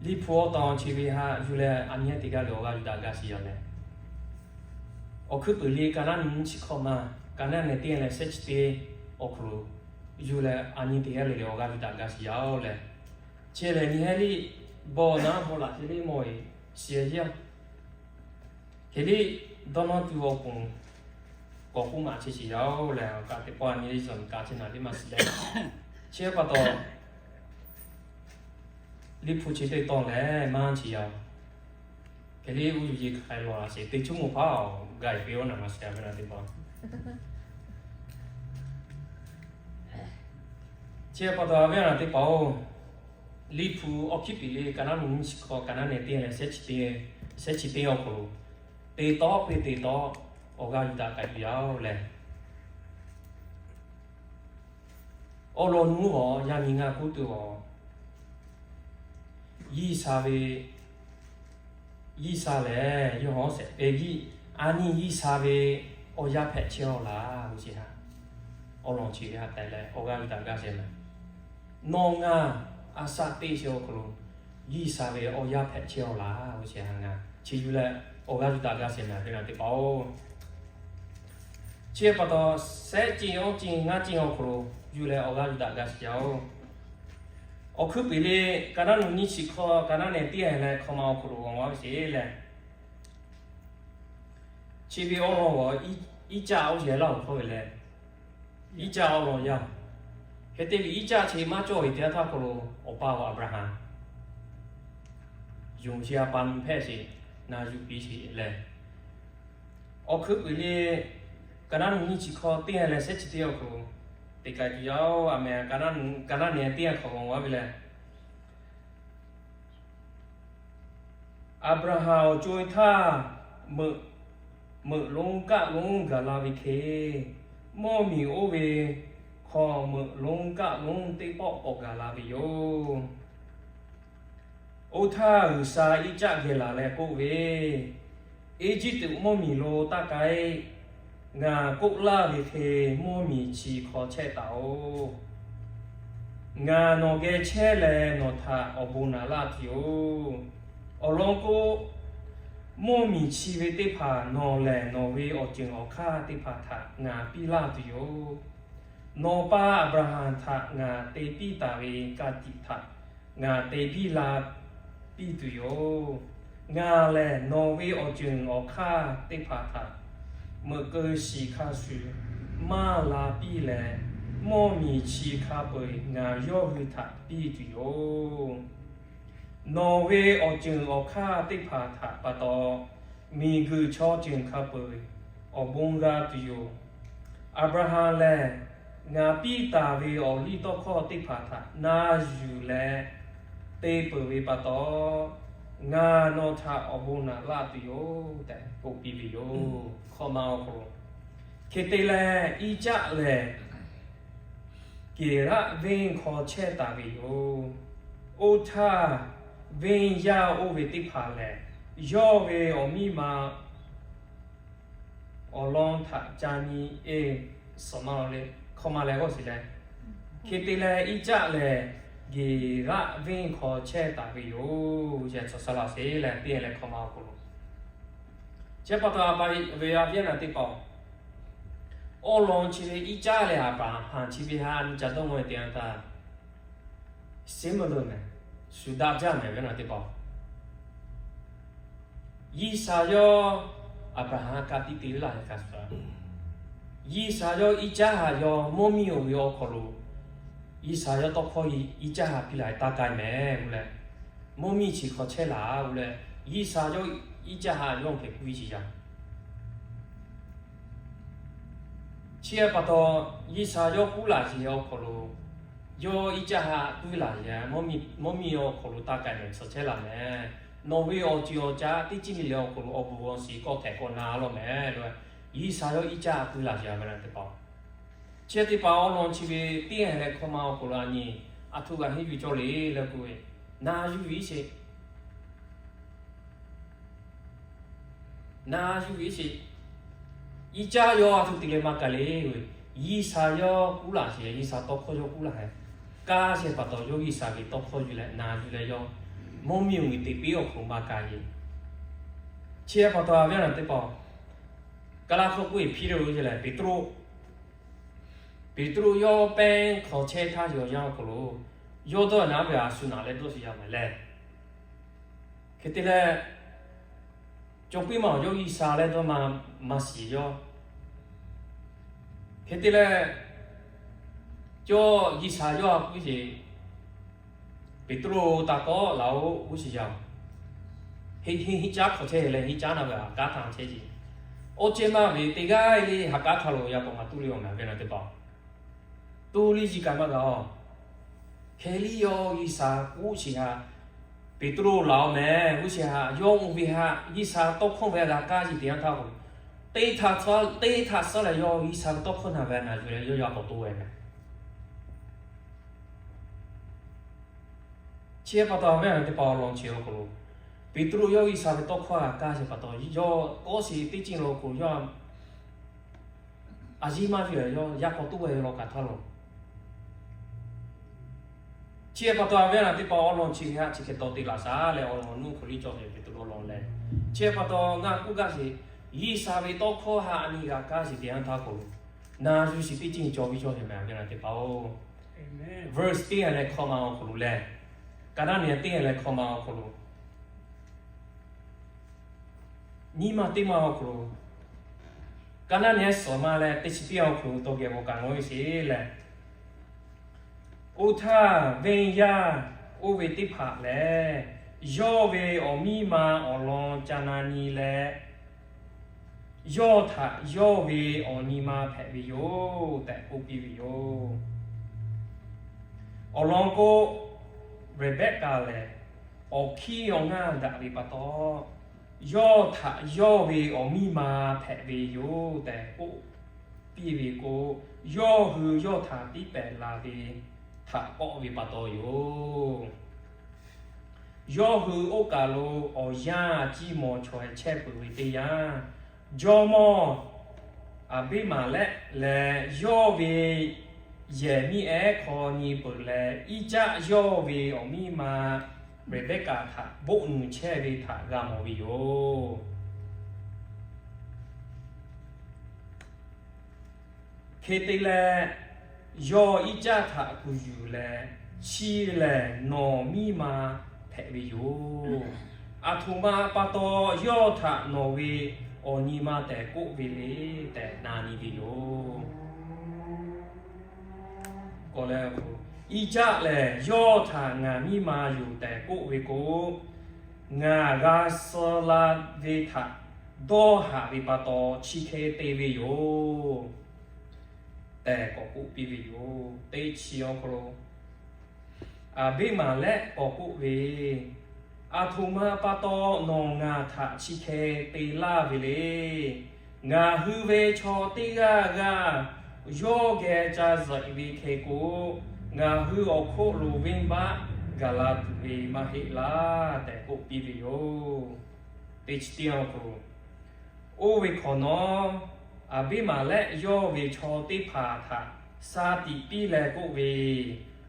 Liꞈ hpu awˬ tawn chi ve haꞈ yuˬ leh a nyi te gaˇ leh awˬ g'aˇ yuˬ daꞈ gaˇ sheˍ yaˇ leh, awˬ hkuiˉ puiˍ le Kaˍnaˆ nuˇ nyiˇ chi hkawˇ ma, Kaˍnaˆ nehˬ teˇ leh shehˉ chi teˇ awˬ hk'aw lo yuˬ leh a nyi te gaˇ leh awˬ g'aˇ yuˬ daꞈ gaˇ sheˍ yaˇ-oˬ leh, chi lehˬ nyi hehˉ liˇ bawˬ naˉ bawˬ laꞈ te liˇ mawˬ-e shiˍ yaˇ. Hk'e liˇ dawˇ nawˇ tuˬ awˬ pon k'awꞈ k'oˆ maˍ chehˇ sheˍ yaˇ-oˬ leh, awˬ kaꞈ teˇ pawˆ a nyi le zuhꞈ kaꞈ chi naˬ liˇ maˇ shiˍ leh, chi pa taw Liꞈ hpu chi teˇ tawn lehˬ maˇ chi yaˇ-oˬ. Hk'e liˇ uˉ yuˬ yeˬ hk'ai lawˬ laꞈ sheˍ, teˇ chuˇ maˬ hpaˇ-oˬ, gaˬ-e ve awˬ naˬ maˇ shiˍ ve naˬ teˇ hpaˍ. Chi pa taw a ve naˬ teˇ hpaˍ-oˬ, Liꞈ hpu awˬ hkuiˉ puiˍ le Kaˍnaˆ nuˇ nyiˇ chi hkawˇ, Kaˍnaˆ nehˬ teˇ leh shehˉ chi teˇ awˬ hk'aw lo, te tawˆ pe te tawˆ awˬ g'aˇ yuˬ daꞈ k'ai tuˬ yaˇ-oˬ leh, awˬ lawn nuˇ-aˬ yaˇ miˇ ngaˇ kuˉ tuˬ-aˬ, G'uiˬsha ve, G'uiˬsha lehˬ yawˇ hawˉ shehˍ hpehꞈ ve, a nyi G'uiˬsha ve awˬ yaˇ hpehꞈ chehˇ-aw laˇ ve chi haꞈ, awˬ lawn chi ve haꞈ tehꞈ leh awˬ g'aˇ yuˬ daꞈ gaˇ sheˍ mehˍ. Nawˬ ngaˬ a shaꞈ teˇ chi awˬ hk'aw lo G'uiˬsha ve awˬ yaˇ hpehꞈ chehˇ-aw laˇ ve chi haꞈ ngaˬ chi yuˬ leh awˬ g'aˇ yuˬ daꞈ gaˇ sheˍ mehˍ ve naˬ teˇ hpaˍ-oˬ. Chi pa taw, shehˆ ceˇ awˇ ceˇ ngaˇ ceˇ awˬ hk'aw lo yuˬ leh awˬ g'aˇ yuˬ daꞈ gaˇ sheˍ yaˇ-oˬ. Awˬ hkuiˉ puiˍ le Kaˍnaˆ nuˇ nyiˇ chi hkawˇ, Kaˍnaˆ nehˬ teˇ leh hkawˇ ma awˬ hk'aw lo g'aw g'a ve sheˍ leh, chi ve awˬ lawn g'aw, Iˉcaˆ oˇ yehˬ laˇ awˬ hkawˇ ve leh, Iˉcaˆ awˬ lawn yaˇ. Hk'e te ve Iˉcaˆ chi maˇ cawˬ ve teˇ yanˇ htaˇ hk'aw lo awˬ pa g'aw Aˍbraˍhanˍ yonˍ chi a pa nu hpehꞈ sheˍ, na yuˬ piˇ sheˍ leh, awˬ hkuiˉ puiˍ le Kaˍnaˆ nuˇ nyiˇ chi hkawˇ teˇ leh shehˆ chi teˇ awˬ hk'aw lo teˇ k'ai tuˬ yaˇ-oˬ. A mehˍ Kaˍnaˆ nehˬ teˇ hk'awꞈ g'aw g'a ve leh, Aˍbraˍhanˍ awˬ co-e htaˇ, meuꞈ lonˉ kaˆ lonˉ gaˬ la ve hk'e, mvuhˇ miˬ oˇ ve hk'aw meuꞈ lonˉ kaˆ lonˉ teˇ pawˆ k'awꞈ gaˬ la ve yoˬ. Oˇ htaˇ G'uiˬsha Iˉcaˆ geh laˬ leh k'oˆ ve, Eˇjiˇtuꞈ mvuhˇ miˬ lo taˇ k'ai. Ngaˬ k'oˆ laˇ ve hk'e mvuhˇ miˬ chi hk'aw chehˇ taˍ-oˬ. Ngaˬ nawˬ geh chehˇ leh nawˬ htaꞈ awˬ bon naꞈ laˇ tuˬ yoˬ. Awˬ lawn k'o, mvuhˇ miˬ chi ve teˇ hpaˍ nawˬ lehˬ nawˬ ve awˬ ceuˬ awˬ hk'aˇ teˇ hpaˍ htaꞈ ngaˬ piˇ laˇ tuˬ yoˬ. Nawˬ pa Aˍbraˍhanˍ htaꞈ ngaˬ te piˇ taˍ ve ka tiꞈ htaꞈ ngaˬ te piˇ la piˇ tuˬ yoˬ. Ngaˬ lehˬ nawˬ ve awˬ ceuˬ awˬ hk'aˇ teˇ hpaˍ htaꞈ meuꞈ keu shiˍ hk'a shuˍ maˇ la piˇ leh, mvuhˇ miˬ chi hk'a peu-eˬ ngaˬ yawˇ hui htaꞈ piˇ tuˬ yoˬ. Nawˬ ve awˬ ceuˬ awˬ hk'aˇ teˇ hpaˍ htaꞈ pa taw, miˬguiˬ chaw ceuˬ hk'a peu-eˬ awˬ bon g'a tuˬ yoˬ. Aˍbraˍhanˍ lehˬ, ngaˬ piˇ taˍ ve awˬ liˇ tawˇ hkawˇ teˇ hpaˍ htaꞈ na yuˬ leh te peuˬ ve pa taw, ngaˬ nawˬ htaꞈ awˬ bon naꞈ laˇ tuˬ yoˬ tehꞈ k'oˆ piˇ ve yoˬ. Hkawˇ ma awˬ hk'aw lo, hk'e te leh Iˉcaˆ lehˬ Geˍraˆ venˇ hk'aw chehˇ taˍ ve yoˬ. Oˇ htaˇ, venˇ yaˇ oˇ ve teˇ hpaˍ lehˬ, yawˇ ve awˬ miˇ ma awˬ lawn htaꞈ ca nyi e, suhˍ ma le, hkawˇ ma leh g'awˇ shiˍ leh, hk'e te leh Iˉcaˆ lehˬ Geˍraˆ venˇ hk'aw chehˇ taˍ ve yoˬ. Yaꞈ tcuh saˍ laꞈ sheˍ leh teˇ leh hkawˇ ma awˬ hk'aw lo, chi pa taw a pa ve a viˉ naˬ teˇ hpaˍ-oˬ, awˬ lawn chi ve Iˉcaˆ leh Aˍbraˍhanˍ chi ve ha nyi ca dawˇ ngaw e te a htaˇ, similar mehˍ, shu daꞈ jaˇ mehˍ ve naˬ teˇ hpaˍ-oˬ. G'uiˬsha yawˇ Aˍbraˍhanˍ ka tiꞈ te laˇ ve hk'a shuˍ, G'uiˬsha yawˇ Iˉcaˆ haꞈ yawˇ mvuhˇ miˬ oˇ ve awˬ hk'aw lo, G'uiˬsha yawˇ tawˇ hkawˇ Iˉcaˆ haꞈ piˇ laˬ ve taˇ k'ai mehˍ g'uˇ leh, mvuhˇ miˬ chi hk'aw chehˇ laˬ g'uˇ leh, G'uiˬsha yawˇ Iˉcaˆ haꞈ yawˇ hk'e k'oˆ ve chi yaˇ. Chi pa taw, G'uiˬsha yawˇ k'oˆ laˬ sheˍ awˬ hk'aw lo, yawˇ Iˉcaˆ haꞈ k'oˆ laˬ sheˍ, mvuhˇ miˬ awˬ hk'aw lo taˇ k'ai mehˍ, suhˍ chehˇ laˬ mehˍ. Nawˬ ve awˬ ceuˬ awˬ caˉ teˇ ceuˬ le le awˬ hk'aw lo awˬ bon awˬ shiˍ kawˆ htehꞈ kawˆ na law mehˍ lo, G'uiˬsha yawˇ Iˉcaˆ haꞈ k'oˆ laˬ sheˍ ve naˬ teˇ hpaˍ-oˬ. Chi teˇ hpaˍ awˬ lawn chi ve teˇ leh hkawˇ ma awˬ hk'aw lo a nyi, a htoꞈ g'a henˇ yuˬ cawˇ le leh k'oˆ ve, na yuˬ ve sheˍ. Na yuˬ ve sheˍ. Iˉcaˆ yawˇ a htoꞈ te leh maˇ k'ai le. G'uˇ, G'uiˬsha yawˇ k'oˆ laˬ sheˍ, G'uiˬsha tawˇ hkawˇ yawˇ k'oˆ laˬ hehꞈ. Kaˇ sheˍ pa taw yawˇ G'uiˬsha ve tawˇ hkawˇ yuˬ leh na yuˬ leh yawˇ mvuhˇ miˬ awˬ miˬ teꞈ piˇ awˬ hk'aw lo maˇ k'ai ve. Chi pa taw a viˉ a nyi teˇ hpaˍ, Kaˍlaˇ hkawˇ k'oˆ ve Hpiˇliˇ-oˬ lehˬ Peˍtruˆ, Peˍtruˆ yawˇ pehˇ hk'awꞈ chehˇ htaˇ yawˇ yanˇ awˬ hk'aw lo, yawˇ dawˇ na ve a shu naꞈ leh dawˇ shiˍ yaˇ maˬ lehˬ, hk'e te leh, cawˬ piˇ maˬ awˬ yawˇ G'uiˬsha leh dawˇ ma, maˇ shiˍ yawˇ. Hk'e te leh, cawˬ G'uiˬsha yawˇ a puiˉ sheˍ, Peˍtruˆ-oˬ, taˇ kawˆ laˬ-oꞈ, g'uˇ shiˍ yaˇ-oˬ. Henˇ caˉ hk'awꞈ chehˇ leh henˇ caˉ na ve ha k'aˉ htaˇ chehˇ ce. Oˇ ceh maˇ ve teˇ g'aˇ le ha k'aˉ htaˇ lo yaꞈ k'awꞈ maˍ tuˬ le awˬ naˍ ve na teˇ hpaˍ, tuˬ liˇ yiˍ kaꞈ maˇ g'a-oˬ. Hk'e liˇ yawˇ G'uiˬsha k'oˆ shiˍ ha, Peˍtruˆ laˬ-oˬ mehˍ, g'uˇ shiˍ ha yawˇ oˇ ve ha G'uiˬsha tawˇ hkawˇ ve g'a kaˇ shiˍ teˇ yanˇ htaˇ k'o, teˇ htaꞈ suh leh yawˇ G'uiˬsha ve tawˇ hkawˇ na ve na yuˬ leh yawˇ yaꞈ k'awꞈ to ve mehˍ. Chi pa taw a viˉ a nyi teˇ hpaˍ awˬ lawn chi awˬ hk'aw lo, Peˍtruˆ yawˇ G'uiˬsha ve tawˇ hkawˇ g'a kaˇ shiˍ pa taw, yawˇ kawˆ shiˍ teˇ ceuˬ lo k'o, yawˇ a yiˇ maˇ ve yawˇ yaꞈ k'awꞈ to ve law kaꞈ htaˇ lo. Chi pa taw a viˉ a nyi teˇ hpaˍ awˬ lawn chi ve haꞈ chi hk'e taw te laꞈ shaˍ leh awˬ lawn awˬ nuˇ hk'aw liˇ cawˬ ve Peˍtruˆ awˬ lawn lehˬ, chi pa taw ngaˬ k'oˆ gaˇ sheˍ, G'uiˬsha ve tawˇ hkawˇ ha a nyi g'a kaˇ shiˍ teˇ yanˇ htaˇ k'o, na yuˬ shiˍ teˇ ceuˬ cawˬ ve cawˬ ve mehˍ a viˉ a nyi teˇ hpaˍ-oˬ. Verse teˇ a leh hkawꞈ ma awˬ hk'aw lo lehˬ, ka naˉ nehˬ teˇ a leh hkawꞈ ma awˬ hk'aw lo, nyiˇ ma teˇ ma awˬ hk'aw lo, ka naˉ nehˬ suhˍ ma leh teˇ chi teˇ awˬ hk'aw lo taw geh bvuhꞈ kaꞈ ngawˬ ve sheˍ lehˬ, oˇ htaˇ venˇ yaˇ oˇ ve teˇ hpaˍ lehˬ, yawˇ ve awˬ miˇ ma awˬ lawn ca na nyi leh, yawˇ htaꞈ yawˇ ve awˬ nyi ma hpehꞈ ve yoˬ tehꞈ k'oˆ piˇ ve yoˬ. Awˬ lawn k'o, Reˍbehˆkaˍ lehˬ, awˬ hkiˇ awˬ ngaˇ daꞈ ve pa taw, yawˇ htaꞈ yawˇ ve awˬ miˇ ma hpehꞈ ve yoˬ tehꞈ k'oˆ piˇ ve k'o, yawˇ hui yawˇ htaꞈ tiˉ pehˍ la ve htaꞈ kawˆ ve pa taw yoˬ. Yawˇ hui oˇ kaˬ lo awˬ yanˇ ciˇ maw chaweh chehˇ peuˬ ve teˇ yanˇ, jawˇmawˇ Aˍbiˇmaˍlehˆ leh yawˇ ve yehˬ miˇ ehˉ hk'aw nyi peuˬ leh, Iˉcaˆ yawˇ ve awˬ miˇ ma Reˍbehˆkaˍ htaꞈ boˆ nuˬ chehˇ ve htaꞈ g'a mawˬ ve yoˬ. Hk'e te leh, yawˇ Iˉcaˆ htaꞈ kuˬ yuˬ leh, Chi lehˬ nawˬ miˇ ma hpehꞈ ve yoˬ. Aˬ htoꞈ ma pa taw yawˇ htaꞈ nawˬ ve awˬ nyi ma tehꞈ k'oˆ ve le tehꞈ na nyi ve yoˬ. Iˉcaˆ lehˬ, Yawˇ htaꞈ ngaˬ miˇ ma yoˬ tehꞈ k'oˆ ve k'o, ngaˬ g'a suh la ve htaꞈ dawˇ haꞈ ve pa taw chi hk'e te ve yoˬ tehꞈ k'awꞈ k'oˆ piˇ ve yoˬ. Teˇ chi awˬ hk'aw lo Aˍbeˇmaˍlehˆ k'awꞈ k'oˆ ve, Aˬ htoꞈ ma pa taw nawˬ ngaˬ htaꞈ chi hk'e te laˇ ve le. Ngaˬ hui ve chaw teˇ g'aˇ g'aˇ yawˇ geh ca zuhꞈ-e ve hk'e k'o, ngaˬ hui awˬ hk'oˆ lo venˇbaˆ gaˬ la tuˬ ve maˇ heˆ laˇ tehꞈ k'oˆ piˇ ve yoˬ. Teˇ chi teˇ awˬ hk'aw lo, oˇ ve hk'awꞈ nawˉ, Aˍbeˇmaˍlehˆ yawˇ ve chaw teˇ hpaˍ htaꞈ sa tiꞈ piˇ leh k'oˆ ve,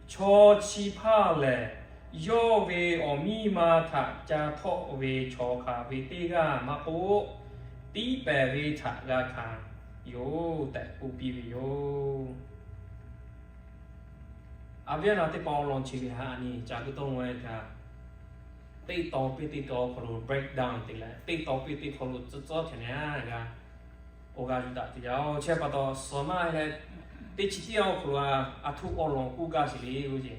Chaw chi hpaˇ lehˬ, yawˇ ve awˬ miˇ ma htaꞈ ca htawˆ ve chaw hk'aˬ ve teˇ g'aˇ maˇ k'oˆ, tiˉ pehˍ ve htaꞈ g'a hkanˍ yoˬ tehꞈ k'oˆ piˇ ve yoˬ. Aˍbeˇnaˍ teˇ hpaˍ awˬ lawn chi ve htaꞈ a nyi ca kuiˬ tawˇ ngaw-e htaˇ, teˇ taw piˇ teˇ taw hk'aw lo breakdown te leh, teˇ taw piˇ teˇ hk'aw lo tcuhˉ tcuhˉ hkeh nehˬ g'a, awˬ g'a yuˬ daꞈ te yaˇ-oˬ. Chi pa taw suhˍ maˇ heˆ leh, teˇ chi teˇ awˬ hk'aw lo aˬ htoꞈ awˬ lawn k'oˆ gaˇ sheˍ le k'oˆ ce.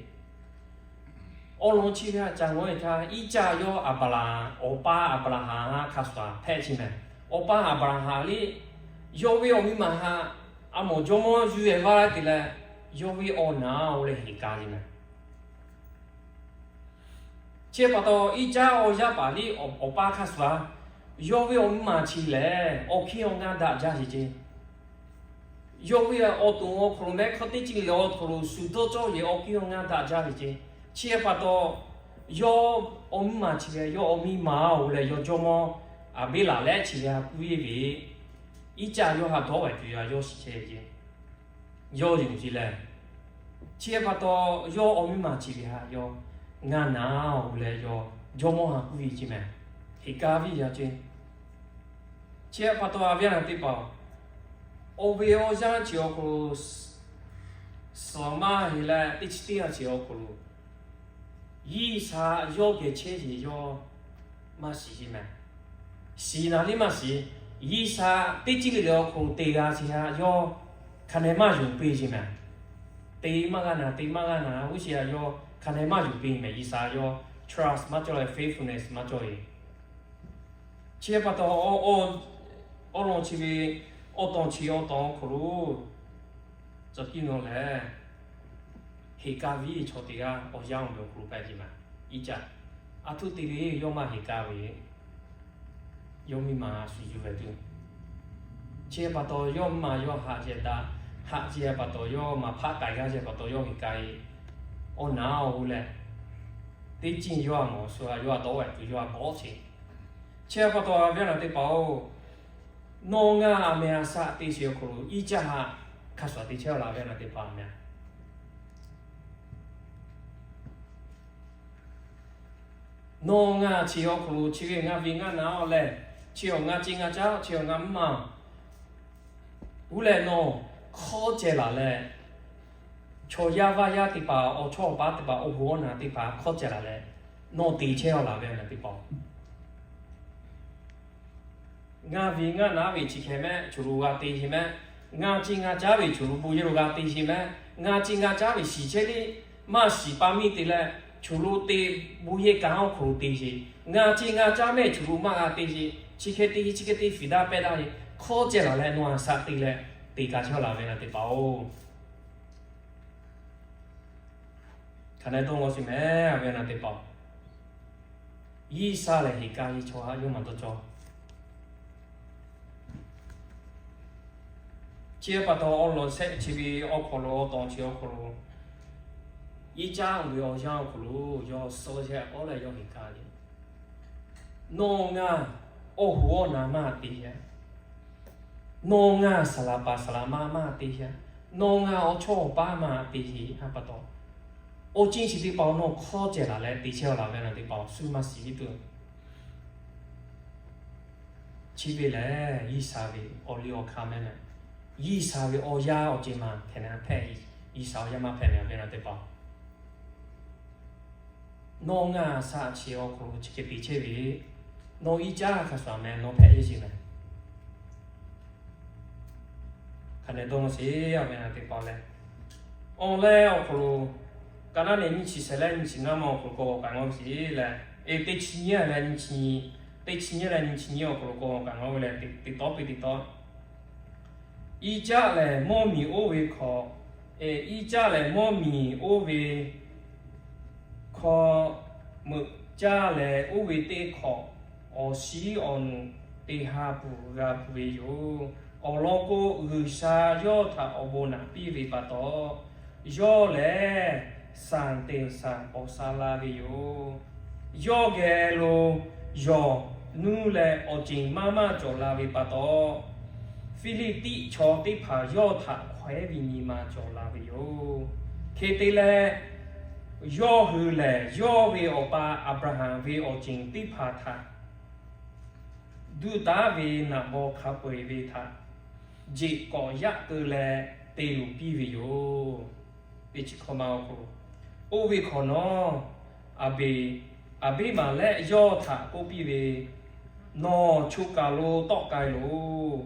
Awˬ lawn chi ve htaꞈ ca ngaw-e htaˇ, Iˉcaˆ yawˇ Aˍbraˍhanˍ, awˬ pa Aˍbraˍhanˍ hk'a shuˍ hpehꞈ chi mehˍ. Awˬ pa Aˍbraˍhanˍ le, yawˇ ve awˬ miˇ ma htaꞈ a mawˬ jawˇmawˇ yuˬ-e vaˇ te leh, yawˇ ve awˬ naˍ-oˬ leh heˍ ka le mehˍ. Chi pa taw Iˉcaˆ awˬ yaˇ paˍ le, awˬ pa hk'a shuˍ-a, yawˇ ve awˬ miˇ ma chi lehˬ awˬ hkiˇ awˬ ngaˇ daꞈ jaˇ sheˍ ce. Yawˇ ve awˬ to awˬ hk'aw lo mehˉ hk'aw teˇ ceuˬ le awˬ hk'aw lo shu dawˇ cawˇ ve awˬ hkiˇ awˬ ngaˇ daꞈ jaˇ ve ce. Chi pa taw, yawˇ awˬ miˇ ma chi ve, yawˇ awˬ miˇ ma-oˬ leh yawˇ jawˇmawˇ Aˍbeˇlaˍlehˆ chi ve a kuiˉ ve, Iˉcaˆ yawˇ htaꞈ dawˇ-e tuˬ yaˇ yawˇ shiˍ chehˇ ce. Yawˇ yoˬ ce lehˬ, chi pa taw yawˇ awˬ miˇ ma chi ve htaꞈ yawˇ ngaˇ naˍ-oˬ leh yaw, jawˇmawˇ ha k'uˉ ve ce mehˍ. Heˍ kaˇ viˇ yaˇ ce. Chi htaꞈ pa taw, a viˉ a nyi teˇ hpaˍ-oˬ, awˬ ve awˬ yanˇ chi awˬ hk'aw lo suhˍ maˇ heˍ leh teˇ chi teˇ yanˇ chi awˬ hk'aw lo G'uiˬsha yawˇ geh chehˇ ve yawˇ maˇ shiˍ ve mehˍ. Shiˍ naˍ liˇ maˇ shiˍ. G'uiˬsha teˇ ceuˬ le le awˬ hk'aw lo te g'a chi htaꞈ yawˇ hk'a dehꞈ maˇ yonˍ piˇ ve mehˍ. Te maˇ g'a naˍ, te maˇ g'a naˍ, g'uˇ suhˍ htaꞈ yawˇ hk'a dehꞈ maˇ yonˍ piˇ mehˍ. G'uiˬsha yawˇ trust maˇ cawˬ leh faithfulness maˇ cawˬ ve. Chi htaꞈ pa taw, awˬ lawn chi ve awˬ tawn chi awˬ tawn awˬ hk'aw lo tcuh kiˇ nawˬ lehˬ, heˍ kaˇ viˉ chaw teˇ g'aˇ awˬ yanˇ awˬ ve awˬ hk'aw lo pehꞈ ve mehˍ. Iˉ caˆ, a htoꞈ te ve yawˇ maˇ heˍ kaˇ ve, yawˇ miˇ ma shu yuˬ ve tuˬ. Chi htaꞈ pa taw, yawˇ miˇ ma yawˇ haꞈ ceh daꞈ, haꞈ ceh pa taw yawˇ maˍ hpaˆ k'ai g'aˇ ceh pa taw yawˇ heˍ kaˇ ve, awˬ naˍ awˬ g'uˇ leh teˇ ceuˬ yawˇ a mawˬ shu a yawˇ a tawˉ a tuˬ yawˇ a bawˆ sheˍ. Chi htaꞈ pa taw, a viˉ a nyi teˇ hpaˍ-oˬ, nawˬ ngaˬ a meh a shaꞈ te sheˍ awˬ hk'aw lo Iˉ caˆ haꞈ hk'a shuˍ te chehˇ a laˬ ve a nyi teˇ hpaˍ mehˍ. Nawˬ ngaˬ chi awˬ hk'aw lo chi ve ngaˬ ve ngaˇ naˍ-oˬ leh, chi awˬ ngaˇ ceˇ ngaˇ caˉ, chi awˬ ngaˇ mvuhˇ maˬ g'uˇ leh nawˬ hk'awˇ ceh laˬ leh, chaw yaˇ vaˇ yaˇ teˇ hpaˍ, awˬ chawˇ awˬ paˉ teˇ hpaˍ, awˬ hoꞈ awˬ naˍ teˇ hpaˍ hk'awˇ ceh laˬ leh, nawˬ te chehˇ a laˬ ve a nyi teˇ hpaˍ-oˬ. Ngaˬ ve ngaˇ naˍ ve chi hk'e mehˆ, choˬ lo g'a te sheˍ mehˆ. Ngaˬ ceˇ ngaˬ caˉ ve choˬ lo bon yehˬ lo g'a te sheˍ mehˆ. Ngaˬ ceˇ ngaˬ caˉ ve shiˍ chehˇ le, maˇ shiˍ pa miˇ te leh, choˬ lo te, bon yehˬ kanˉ awˬ hk'aw lo te sheˍ. Ngaˬ ceˇ ngaˬ caˉ mehˆ choˬ lo maˇ g'a te sheˍ. Chi hk'e te, chi hk'e te fiˍ daˇ pehˇ daˇ ve, hk'awˇ ceh laˬ leh nawˬ a shaꞈ te leh, te kaꞈ chehˇ a laˬ ve a nyi teˇ hpaˍ-oˬ. Hk'aˬ nehꞈ dawˇ law sheˍ mehˍ, a viˉ a nyi teˇ hpaˍ-oˬ. G'uiˬsha lehˬ heˍ kaˇ ve chaw haꞈ yawˇ maˇ dawˇ cawˇ. Chi htaꞈ pa taw, awˬ lawn shehˆ chi ve awˬ hk'aw lo, awˬ tawn chi awˬ hk'aw lo, Iˉ caˆ ve awˬ yanˇ awˬ hk'aw lo yawˇ suh chehˇ k'oˆ leh yawˇ heˍ kaˇ ve, nawˬ ngaˬ awˬ hoꞈ awˬ naˍ maˇ te sheˍ. Nawˬ ngaˬ saˍ laˍ paˍ saˍ laˍ ma maˇ te sheˍ. Nawˬ ngaˬ awˬ chawˇ awˬ paˉ maˇ te sheˍ htaꞈ pa taw, awˬ ceˇ chi teˇ hpaˍ nawˬ hk'awˇ ceh laˬ leh te chehˇ a laˬ ve a nyi teˇ hpaˍ-oˬ, shu maˇ shiˍ ve tuˬ. Chi ve lehˬ G'uiˬsha ve awˬ liˇ awˬ hk'aˇ mehˍ mehˍ. G'uiˬsha ve awˬ yaˇ awˬ ceˇ maˬ hpehꞈ na hpehꞈ, G'uiˬsha awˬ yaˇ maˇ hpehꞈ mehˍ a viˉ a nyi teˇ hpaˍ-oˬ. Nawˬ ngaˬ a shaꞈ chi awˬ hk'aw lo chi hk'e te chehˇ ve, nawˬ Iˉ caˆ hk'a shuˍ a meh nawˬ hpehꞈ yeˇ sheˍ mehˍ. Hk'aˬ nehꞈ dawˇ law sheˍ a viˉ a nyi teˇ hpaˍ lehˬ, awˬ leh awˬ hk'aw lo, ka naˉ nehˬ nyiˇ chi shehˍ leh nyiˇ chi ngaˇ ma awˬ hk'aw lo k'awꞈ k'awꞈ ngaˇ ve sheˍ lehˬ, e teˇ chi nyiˇ leh nyiˇ chi, teˇ chi nyiˇ leh nyiˇ chi nyiˇ awˬ hk'aw lo k'awꞈ k'awꞈ ngaˇ ve lehˬ, teꞈ tawˉ piˇ teꞈ tawˉ. Iˉ caˆ lehˬ mawˇ miˬ oˇ ve hk'aw, Iˉ caˆ lehˬ mawˇ miˬ oˇ ve hk'aw meuꞈ caˇ leh, oˇ ve teˇ hk'awꞈ awˬ shiˉ awˬ nuˬ te ha peuˬ g'a peuˬ ve yoˬ. Awˬ lawn k'o, G'uiˬsha yawˇ htaꞈ awˬ bon naꞈ piˇ ve pa taw, yawˇ lehˬ saˍ teꞈ saˍ k'awꞈ sha la ve yoˬ. Yawˇ geh lo yawˬ nuˇ leh awˬ ceˬ maˇ maˇ cawˬ la ve pa taw, Hpiˇliˇtiˆ chaw teˇ hpaˍ yawˇ htaꞈ hkawehˉ ve nyi ma cawˬ la ve yoˬ. Hk'e te leh, yawˇ hui lehˬ yawˇ ve awˬ pa Aˍbraˍhanˍ ve awˬ ceˬ teˇ hpaˍ htaꞈ duˇ taˉ ve naꞈ baw hk'a peu-eˬ ve htaꞈ jeꞈ k'awꞈ yaˆ keu leh te luˬ piˇ ve yoˬ. Teˇ chi hkawˇ ma awˬ hk'aw lo, oˇ ve hk'awꞈ nawˉ, Aˍbeˍ, Aˍbeˍmaˍlehˆ yawˇ htaꞈ k'oˆ piˇ ve, Nawˬ choˬ kaˬ lo tawˆ k'ai loˬ.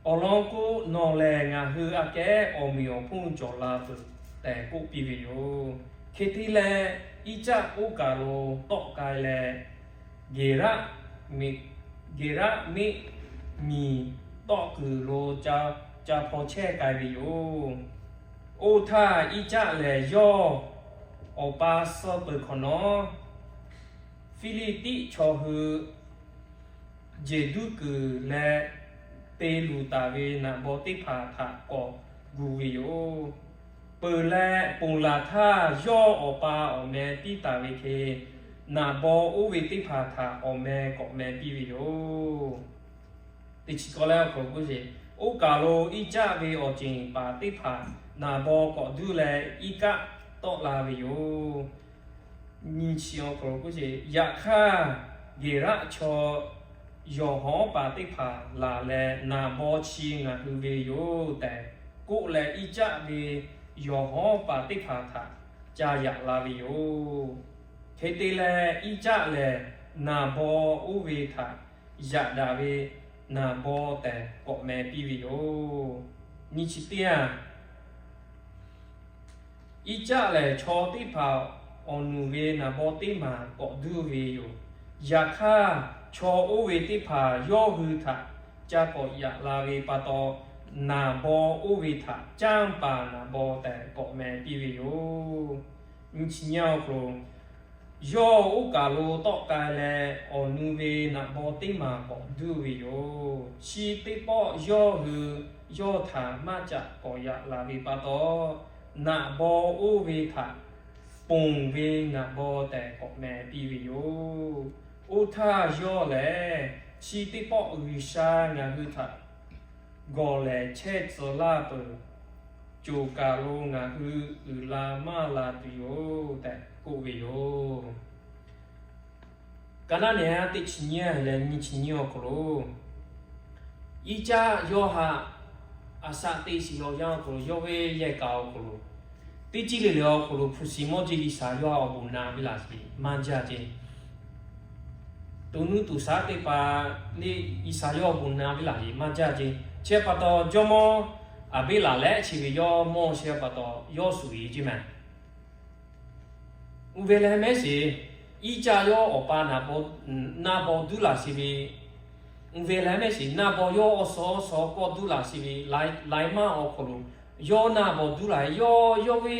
Awˬ lawn k'o, nawˬ lehˬ ngaˬ hui aꞈ kehˉ awˬ meꞈ awˬ hponˇ cawˬ la peuˬ tehꞈ k'oˆ piˇ ve yoˬ. Hk'e te leh, Iˉcaˆ oˇ kaˬ lo tawˆ k'ai leh, Geˍraˆ miꞈ, Geˍraˆ miˆ miˬ tawˆ kuiˬ lo ca hpaw chehˇ k'ai ve yoˬ. Oˇ htaˇ, Iˉcaˆ lehˬ yawˇ awˬ pa suh peuˬ hk'awꞈ nawˉ, Hpiˇliˇtiˆ chaw hui jeˬ duˇ kuiˬ leh te luˬ taˍ ve naꞈ baw teˇ hpaˍ htaꞈ k'awꞈ gu ve yoˬ. Peuˬ leh ponˬ laˬ htaˇ, yawˇ awˬ pa awˬ meh piˇ taˍ ve hk'e, naꞈ baw oˇ ve teˇ hpaˍ htaꞈ awˬ meh k'awꞈ meh piˇ ve yoˬ. Teˇ chi k'awˇ leh awˬ hk'aw lo k'oˆ ve, oˇ kaˬ lo Iˉcaˆ ve awˬ ceˬ paˍ teˇ hpaˍ naˍ baw k'awꞈ duˇ leh, Iˉcaˆ tawˆ la ve yoˬ. Nyi chi awˬ hk'aw lo k'oˆ ce, yaꞈ hk'aˇ, Geˍraˆ chaw yawˬ hawˉ paˍ teˇ hpaˍ laˬ leh, naˍ baw chi ngaˬ hui ve yoˬ tehꞈ k'oˆ leh, Iˉcaˆ ve yawˬ hawˉ paˍ teˇ hpaˍ htaꞈ ca yaꞈ la ve yoˬ. Hk'e te leh, Iˉcaˆ lehˬ naˍ baw oˇ ve htaꞈ yaꞈ daꞈ ve naˍ baw tehꞈ k'awꞈ meh piˇ ve yoˬ. Nyi chi teˇ yanˇ, Iˉcaˆ lehˬ chaw teˇ hpaˍ awˬ nuˬ ve naˍ baw teˇ maˬ k'awꞈ duˇ ve yoˬ. Yaꞈ hk'aˇ, chaw oˇ ve teˇ hpaˍ yawˇ hui htaꞈ ca k'awꞈ yaꞈ la ve pa taw, naˍ baw oˇ ve htaꞈ canˇ paˍ naˍ baw tehꞈ k'awꞈ meh piˇ ve yoˬ. Nyi chi nyi awˬ hk'aw lo, yawˇ oˇ kaˬ lo tawˆ k'ai leh, awˬ nu ve naꞈ baw teˇ maˬ k'awꞈ duˇ ve yoˬ. Chi teˇ pawˆ yawˇ hui yawˇ htaꞈ maˇ caꞈ k'awꞈ yaꞈ la ve pa taw, naꞈ baw oˇ ve htaꞈ ponˬ ve naꞈ baw tehꞈ k'awꞈ meh piˇ ve yoˬ. Oˇ htaˇ yawˇ lehˬ, chi teˇ pawˆ G'uiˬsha ngaˬ hui htaꞈ gawˬ lehˬ chehˇ tcuh laˇ peuˬ. Coˬ kaˬ lo ngaˬ hui uiˍ la maˇ la tuˬ yoˬ tehꞈ k'oˆ ve yoˬ. Ka naˉ nehˬ aˉ teˇ chi nyiˇ leh nyiˇ chi nyiˇ awˬ hk'aw lo, Iˉcaˆ yawˇ haꞈ a shaꞈ teꞈ shiˍ awˬ yanˇ awˬ hk'aw lo, yawˇ ve yehˬ kaꞈ awˬ hk'aw lo, teˇ ciˉ le le awˬ hk'aw lo hpu shi mawˇ jeˇ G'uiˬsha yawˇ awˬ bon na ve laˬ sheˍ maˇ jaˇ ce. To nuˇ toꞈ shaˉ teˇ hpaˍ le G'uiˬsha yawˇ awˬ bon na ve laˬ sheˍ maˇ jaˇ ce. Chi pa taw jawˇmawˇ Aˍbeˍlaˍlehˆ chi ve yawˇ mawˇ shehˍ pa taw yawˇ shuˍ e ce mehˍ. Uiˍ ve leh mehˉ sheˍ, Iˉcaˆ yawˇ awˬ pa naꞈ baw duˉ laˬ sheˍ ve, uiˍ ve leh mehˉ sheˍ, naꞈ baw yawˇ awˬ suhˍ awˬ suhˍ kawˆ duˉ laˬ sheˍ ve, laiˉ maˇ awˬ hk'aw lo yawˇ naꞈ baw duˉ laˬ, yawˇ yawˇ ve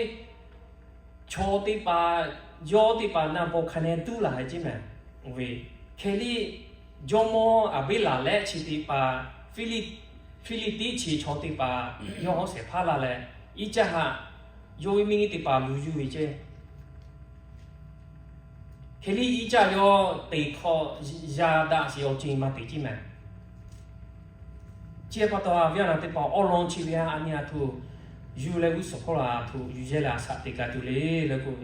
chaw teˇ hpaˍ, yawˇ teˇ hpaˍ naꞈ baw hk'a neh duˉ laˬ e ce mehˍ. Uiˍ ve hk'e liˇ jawˇmawˇ Aˍbeˍlaˍlehˆ chi teˇ hpaˍ, Hpiˇliˇtiˆ chi chaw teˇ hpaˍ yawˇ hawˉ shehˍ hpaˇ la leh, Iˉcaˆ haꞈ yawˇ ve miˇ nyi teˇ hpaˍ luˬ yuˬ ve ce. Hk'e liˇ Iˉcaˆ yawˇ teꞈ hk'aw yaꞈ daꞈ sheˍ awˬ ceuˬ maˇ teꞈ ce mehˍ. Chi pa taw a viˉ a nyi teˇ hpaˍ awˬ lawn chi ve a nyi a htoꞈ yuˬ leh g'uˇ suhˍ hk'aw la htoꞈ yuˬ yehˇ leh a shaꞈ teꞈ ka tuˬ le le k'o,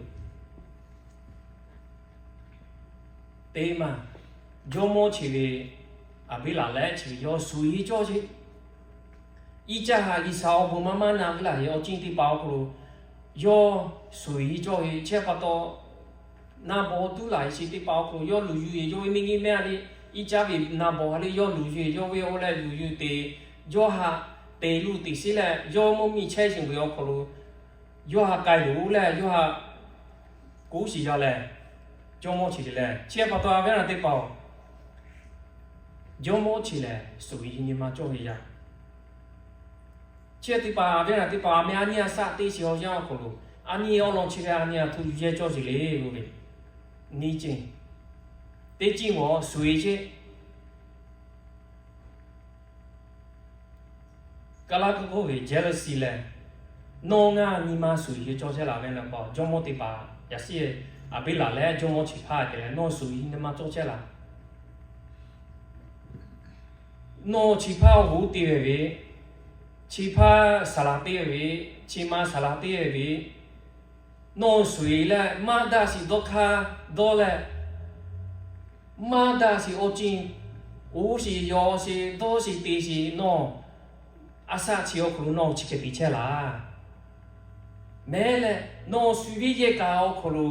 teˇ maˬ jawˇmawˇ chi ve Aˍbeˍlaˍlehˆ chi ve yawˇ shuˍ e cawˇ ce. Iˉcaˆ haꞈ G'uiˬsha awˬ bon maˇ maˇ na ve laˬ e awˬ ceuˬ teˇ hpaˍ awˬ hk'aw lo yawˇ shuˍ e cawˇ ve chi pa taw, naꞈ baw duˉ laˬ e chi teˇ hpaˍ awˬ hk'aw lo yawˇ luˬ yuˬ e yawˇ ve miˇ nyi mehˆ a le, Iˉcaˆ ve naꞈ baw ha le yawˇ luˬ yuˬ e yawˇ ve oˇ leh luˬ yuˬ te, yawˇ haꞈ teꞈ luˬ teꞈ shiˉ leh yawˇ mvuhˇ miˬ chehˇ shiˍ ve awˬ hk'aw lo yawˇ haꞈ k'ai loˬ oˇ leh yawˇ haꞈ k'oˆ shiˍ yaˇ leh, jawˇmawˇ chi te leh chi pa taw a viˉ a nyi teˇ hpaˍ-oˬ, jawˇmawˇ chi lehˬ shuˍ e nyi ma cawˇ ve yaˇ. Chi teˇ hpaˍ a viˉ a nyi teˇ hpaˍ a meh a nyi a shaꞈ teꞈ shiˍ awˬ yanˇ awˬ hk'aw lo, a nyi awˬ lawn chi ve a nyi a htoꞈ yuˬ yehˇ cawˇ sheˍ le k'o ve, nyi ce, teˇ ciˉ mawˬ shuˍ e ce. Kaˇ laˇ k'oˆ k'oˆ ve jealousy lehˬ, nawˬ ngaˬ nyi ma shuˍ e cawˇ chehˇ laˬ ve na pa jawˇmawˇ teˇ hpaˍ yaꞈ shiˉ Aˍbeˍlaˍlehˆ jawˇmawˇ chi hpaˇ te leh nawˬ shuˍ e nyi ma cawˇ chehˇ laˬ. Nawˬ chi hpaˇ awˬ hoˉ te ve ve, chi hpaˇ saˍ laˍ te ve ve, chi ma saˍ laˍ te ve ve, nawˬ shuˍ e leh maˇ daꞈ shiˍ dawˇ hk'aˇ dawˇ leh, maˇ daꞈ shiˍ awˬ ceuˬ, oˇ shiˍ yawˬ shiˍ dawˇ shiˍ te shiˍ nawˬ, a shaꞈ chi awˬ hk'aw lo nawˬ chi hk'e te chehˇ laˬ. Mehˍ leh nawˬ shuˍ ve yehˬ kaꞈ awˬ hk'aw lo,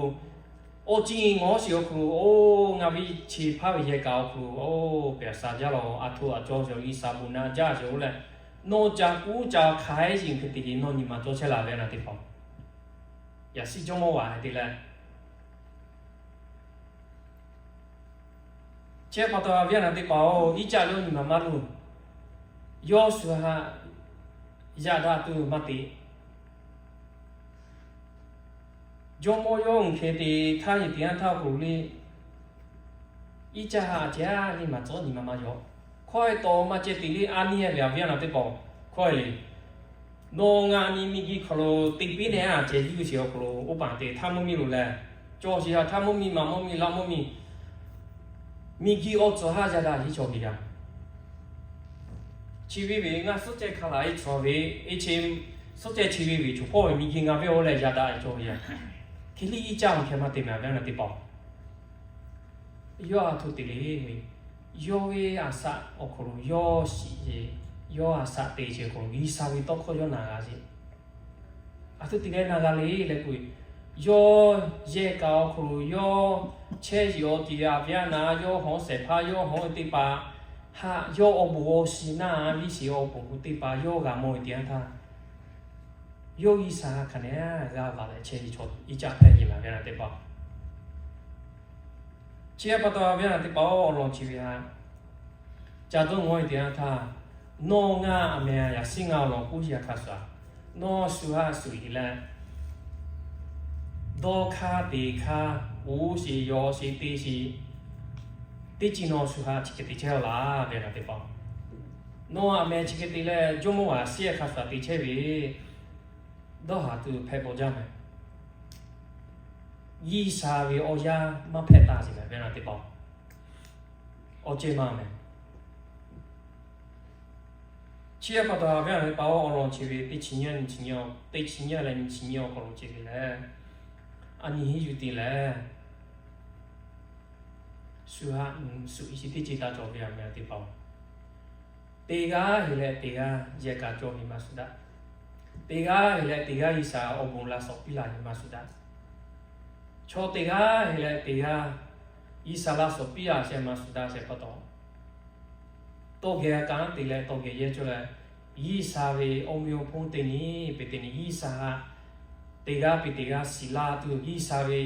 awˬ ceuˬ ngawˬ shiˍ awˬ hk'aw lo, oˇ ngaˬ ve chi hpaˇ ve yehˬ kaꞈ awˬ hk'aw lo, oˇ pehˬ a shaꞈ jaˇ lawˬ, a htoꞈ a cawˇ sheˍ G'uiˬsha bon na jaˇ sheˍ oˇ leh, nawˬ ca kuˉ ca hk'aiˉ shiˍ hk'e te le nawˬ nyi ma cawˇ chehˇ laˬ ve na teˇ hpaˍ. Yaꞈ shiˉ jawˇmawˇ vaꞈ hk'e te leh, chi pa taw a viˉ a nyi teˇ hpaˍ-oˬ, Iˉcaˆ yawˇ nyi ma maˇ luˬ. Yawˇ shuˍ haꞈ yaꞈ daꞈ tuˬ maˇ te. Jawˇmawˇ yawˇ uˬ hk'e te htaˇ nyi te yanˇ htaˇ k'oꞈ le, Iˉcaˆ haꞈ a ceh a nyi ma cawˇ nyi ma maˇ yaw. Hkawˇ e taw maˇ ceh te le a nyi a ve a viˉ a nyi teˇ hpaˍ-oˬ, hkawˇ e le, nawˬ ngaˬ nyi miˬ guiˬ hk'aw lo te piˇ nehˬ a ceh yuˇ shiˍ awˬ hk'aw lo oˇ paˍ te htaˇ mvuhˇ miˬ lo leh, cawˬ shiˍ a htaˇ mvuhˇ miˬ maˍ mvuhˇ miˬ laˇ mvuhˇ miˬ, miˬ guiˬ awˬ tcuhˍ haˉ yaꞈ daꞈ hiˉ cawˬ ve yaꞈ. Chi ve ve ngaˬ suhˉ ceh hk'a laˬ e cawˬ ve, e che suhˉ ceh chi ve ve choˬ pawˆ ve miˬ guiˬ ngaˬ ve oˇ leh yaꞈ daꞈ cawˬ ve yaꞈ, hk'e liˇ iˉ caˇ awˬ hkeh maˇ te mehˍ ve a naˬ teˇ hpaˍ-oˬ. Yawˇ a htoꞈ te le ve, yawˇ ve a shaꞈ awˬ hk'aw lo yawˇ shiˍ ve, yawˇ a shaꞈ te ce awˬ hk'aw lo G'uiˬsha ve tawˇ hkawˇ yawˇ na g'a ve, a htoꞈ te leh na g'a le leh k'o, yawˇ yehˬ kaꞈ awˬ hk'aw lo yawˇ chehˇ yeˬ awˬ ti a ve a naˍ, yawˇ hawˉ shehˍ hpaˇ yawˇ hawˉ ve teˇ hpaˍ haꞈ, yawˇ awˬ bon awˬ shiˍ naˆ viˉ shiˍ awˬ bon k'o teˇ hpaˍ yawˇ g'a mawˬ ve teˇ yanˇ htaˇ, yawˇ G'uiˬsha hk'aˬ nehˬ g'a vaꞈ leh chehˇ ve chaw iˉ caˇ hpehꞈ ve laˬ ve a naˬ teˇ hpaˍ. Chi pa taw a ve a naˬ teˇ hpaˍ-oˬ, awˬ lawn chi ve htaꞈ ca dawˇ ngawˇ ve teˇ yanˇ htaˇ, nawˬ ngaˬ a meh a yaꞈ shiˉ ngaˬ awˬ lawn k'oˆ yaꞈ hk'a shuˍ, nawˬ shu haꞈ shuˍ iˉ leh dawˇ hk'aˇ te hk'aˇ, uˉ sheˍ yaw sheˍ te sheˍ, teˇ ceuˬ nawˬ shu haꞈ chi hk'e te chehˇ a laˬ ve a naˬ teˇ hpaˍ. Nawˬ a meh chi hk'e te leh jawˇmawˇ a shiˉ a hk'a shuˍ te chehˇ ve, dawˇ haˍ tuˬ hpehꞈ bawˬ jaˇ mehˍ. G'uiˬsha ve awˬ yanˇ maˇ hpehꞈ taˍ sheˍ mehˍ ve a naˬ teˇ hpaˍ. Awˬ ceh maˇ mehˍ. Chi pa taw a ve a naˬ teˇ hpaˍ-oˬ, awˬ lawn chi ve teˇ chi nyi nyi chi nyi, teˇ chi nyi leh nyi chi nyi awˬ hk'aw lo ce ve lehˬ, a nyi henˇ yuˬ te leh, shu haꞈ shu iˉ shiˍ teˇ ceuˬ taˇ cawˬ ve a meh a teˇ hpaˍ-oˬ, teˇ g'aˇ heˍ leh teˇ g'aˇ yehˬ kaꞈ cawˬ ve maˇ shuˍ daꞈ. Teˇ g'aˇ heˍ leh teˇ g'aˇ G'uiˬsha awˬ bon laꞈ shawˍ piˇ laˬ ve maˇ shuˍ daꞈ. Chaw teˇ g'aˇ heˍ leh teˇ g'aˇ G'uiˬsha laꞈ shawˍ piˇ laˬ shehˍ maˇ shuˍ daꞈ shehˍ pa taw, tawˇ geh kanˉ te leh tawˇ geh yehˬ cawˬ leh, G'uiˬsha ve awˬ meh awˬ hponˇ teˇ nyi peuˬ teˇ nyi G'uiˬsha haꞈ teˇ g'aˇ peuˬ teˇ g'aˇ shiˍ laˇ tuˬ, G'uiˬsha ve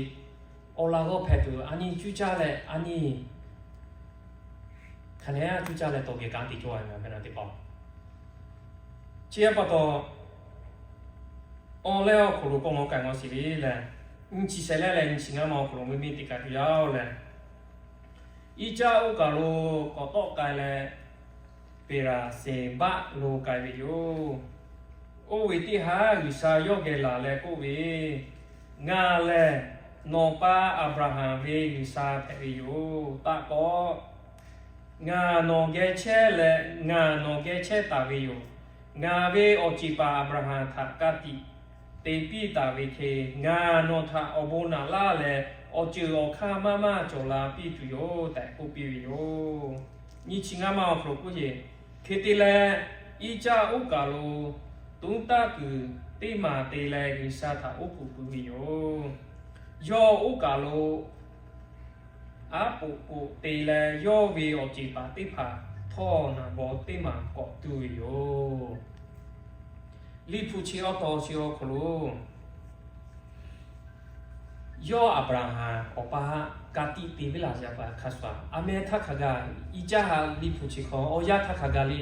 awˬ laꞈ g'awˇ hpehꞈ tuˬ a nyi cuˇ caˇ leh a nyi hk'aˬ nehˬ cuˇ caˇ leh tawˇ geh kanˉ te cawˇ a ve a meh a teˇ hpaˍ-oˬ. Chi pa taw, awˬ leh awˬ hk'aw lo k'awꞈ maw k'ai maw shiˍ ve lehˬ, nyi chi shehˍ leh leh nyi chi ngaˇ ma awˬ hk'aw lo mvuhˇ miˬ te k'ai tuˬ yaˇ-oˬ lehˬ, iˉ caˇ oˇ kaˬ lo k'awꞈ tawˆ k'ai leh, Peˍraˍseˍbaˆ lo k'ai ve yoˬ. Oˇ ve teˇ haˉ G'uiˬsha yawˇ geh laˬ leh k'oˆ ve, Ngaˬ lehˬ nawˬ pa Aˍbraˍhanˍ ve G'uiˬsha hpehꞈ ve yoˬ. Taˇ k'awꞈ, ngaˬ nawˬ geh chehˇ leh ngaˬ nawˬ geh chehˇ taˍ ve yoˬ. Ngaˬ ve awˬ ceˬ paˍ Aˍbraˍhanˍ htaꞈ ka tiꞈ te piˇ taˍ ve hk'e, ngaˬ nawˬ htaꞈ awˬ bon naꞈ laˇ leh, awˬ ceuˬ awˬ hk'aˇ maˇ maˇ cawˬ la piˇ tuˬ yoˬ tehꞈ k'oˆ piˇ ve yoˬ. Nyi chi ngaˇ ma awˬ hk'aw lo k'oˆ ve, Hk'e te leh, iˉ caˇ oˇ kaˬ lo toˉ taˇ kuiˬ teˇ maˬ te leh G'uiˬsha htaꞈ oˉ k'oˍ pui ve yoˬ. Yawˇ oˇ kaˬ lo aˉ poꞈ poꞈ te leh yawˇ ve awˬ ceˬ paˍ teˇ hpaˍ htawˇ naˍ baw teˇ maˬ k'awꞈ tuˇ ve yoˬ. Liꞈ hpu chi awˬ taw chi awˬ hk'aw lo yawˇ Aˍbraˍhanˍ awˬ pa haꞈ ka tiꞈ te ve laˬ ve a pa hk'a shuˍ, a meh htaˇ hk'a gaˬ iˉ caˇ haꞈ Liꞈ hpu chi hk'aw awˬ yanˇ htaˇ hk'a gaˬ le,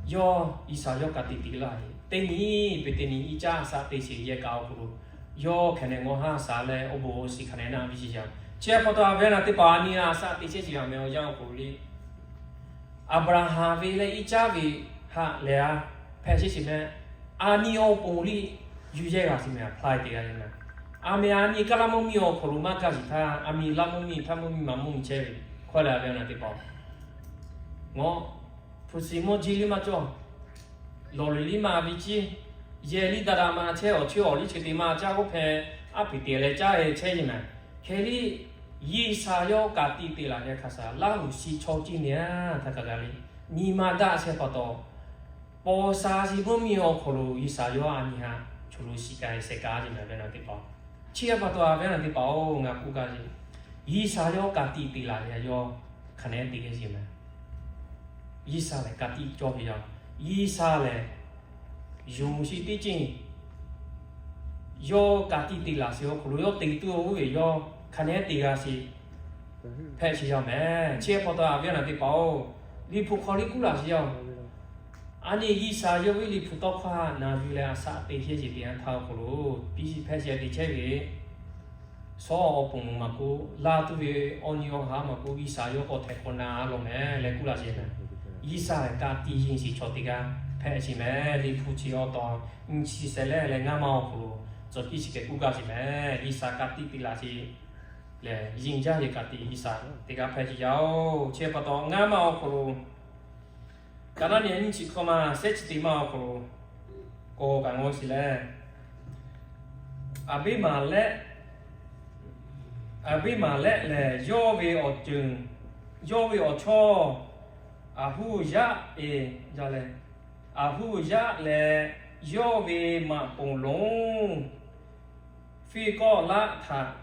yawˇ G'uiˬsha yawˇ ka tiꞈ te laˇ ve teˇ nyi peuˬ teˇ nyi iˉ caˇ a shaꞈ te sheˍ yehˬ kaꞈ awˬ hk'aw lo, yawˇ hk'aˬ nehˬ ngawˬ haˉ sha leh awˬ bon awˬ shiˍ hk'aˬ nehˬ naˆ viˉ shiˍ yaˇ. Chi pa taw a ve a naˬ teˇ hpaˍ a nyi a shaꞈ te chehˇ sheˍ a meh awˬ yanˇ awˬ hk'aw lo le, Aˍbraˍhanˍ ve leh iˉ caˇ ve haꞈ lehˬ a hpehꞈ chehˇ sheˍ meh. A nyi awˬ pon liˇ yuˬ yehˇ g'a sheˍ meh, a hpaˇ te g'a le meh. A meh a nyi kaˇ laˇ mvuhˇ miˬ awˬ hk'aw lo maˇ kaˇ sheˍ htaˇ, a miˬ laˇ mvuhˇ miˬ htaˇ mvuhˇ miˬ maˍ mvuhˇ miˬ chehˇ ve hkawˇ lehˬ a ve a naˬ teˇ hpaˍ-oˬ, ngawˬ hpu shiˍ mawˇ jiˇ liˇ maˇ cawˇ, lawˬ liˬ liˇ maˇ ve ciˇ, yehˬ liˇ daꞈ daꞈ maˇ chehˇ, awˬ cheuˇ awˬ liˇ chi te maˇ caˇ k'oˆ hpehꞈ, aˉ peˍ te leh caˇ e chehˇ yeˬ meh. Hk'e liˇ G'uiˬsha yawˇ ka tiꞈ te laˬ ve hk'a shuˍ, Laˇhuˍ shiˍ chaw ciˇ nehˬ a htaˇ hk'a gaˬ le, nyi ma daꞈ shehˍ pa taw, paw sha shiˍ mvuhˇ miˬ awˬ hk'aw lo G'uiˬsha yawˇ a nyi haꞈ choˬ lo shiˍ k'ai shehˍ k'ai yeˬ meh ve a naˬ teˇ hpaˍ-oˬ. Chi pa taw a ve a naˬ teˇ hpaˍ-oˬ, ngaˬ k'oˆ gaˇ ve, G'uiˬsha yawˇ ka tiꞈ te laˬ ve a yawˇ hk'aˬ nehˬ te geh yeˬ meh. G'uiˬsha lehˬ ka tiꞈ cawˇ ve yaˇ, G'uiˬsha lehˬ yonˍ sheˍ teˇ ceuˬ, yawˇ ka tiꞈ te laˬ sheˍ awˬ hk'aw lo yawˇ te tuˬ oˇ ve yawˇ hk'aˬ nehˬ te g'a sheˍ hpehꞈ sheˍ yaˇ meh. Chi pa taw a ve a naˬ teˇ hpaˍ-oˬ, Liꞈ hpu hk'aw liˇ kuˉ laˬ sheˍ yaˇ-oˬ. A nyi G'uiˬsha yawˇ ve Liꞈ hpu tawˇ hkawˇ naˬ yuˬ leh a shaꞈ te chehˇ sheˍ teˇ yanˇ htaˇ awˬ hk'aw lo piˇ pehˇ sheˍ te chehˇ ve, shawˉ awˬ pon maˇ k'oˆ, laˇ tuˬ ve awˬ nyi awˬ haˉ maˇ k'oˆ, G'uiˬsha yawˇ k'awꞈ htehꞈ k'awꞈ na a lawˬ meh leh kuˉ laˬ sheˍ meh. G'uiˬsha ka tiꞈ yeˬ sheˍ chaw teˇ g'aˇ hpehꞈ sheˍ meh. Liꞈ hpu chi awˬ taw nyi chi shehˍ leh leh ngaˇ ma awˬ hk'aw lo tcuh piˇ sheˍ k'ai kuˉ gaˇ sheˍ meh. G'uiˬsha ka tiꞈ te laˬ sheˍ lehˬ, yeˬ jaˇ ve ka tiꞈ G'uiˬsha teˇ g'aˇ hpehꞈ sheˍ yaˇ-oˬ. Chi pa taw ngaˇ ma awˬ hk'aw lo, ka naˉ nehˬ nyi chi hk'aw ma shehˉ chi teˇ ma awˬ hk'aw lo K'awꞈ kaꞈ ngaw shiˍ leh, Aˍbiˇmaˍlehˆ, Aˍbiˇmaˍlehˆ lehˬ yawˇ ve awˬ ceuˬ, yawˇ ve awˬ chawˇ, Aˍhuˇyaˆ e, a leh, Aˍhuˇyaˆ leh yawˇ ve maꞈ poˍ lonˉ Fiˇkawˆlaˆ htaꞈ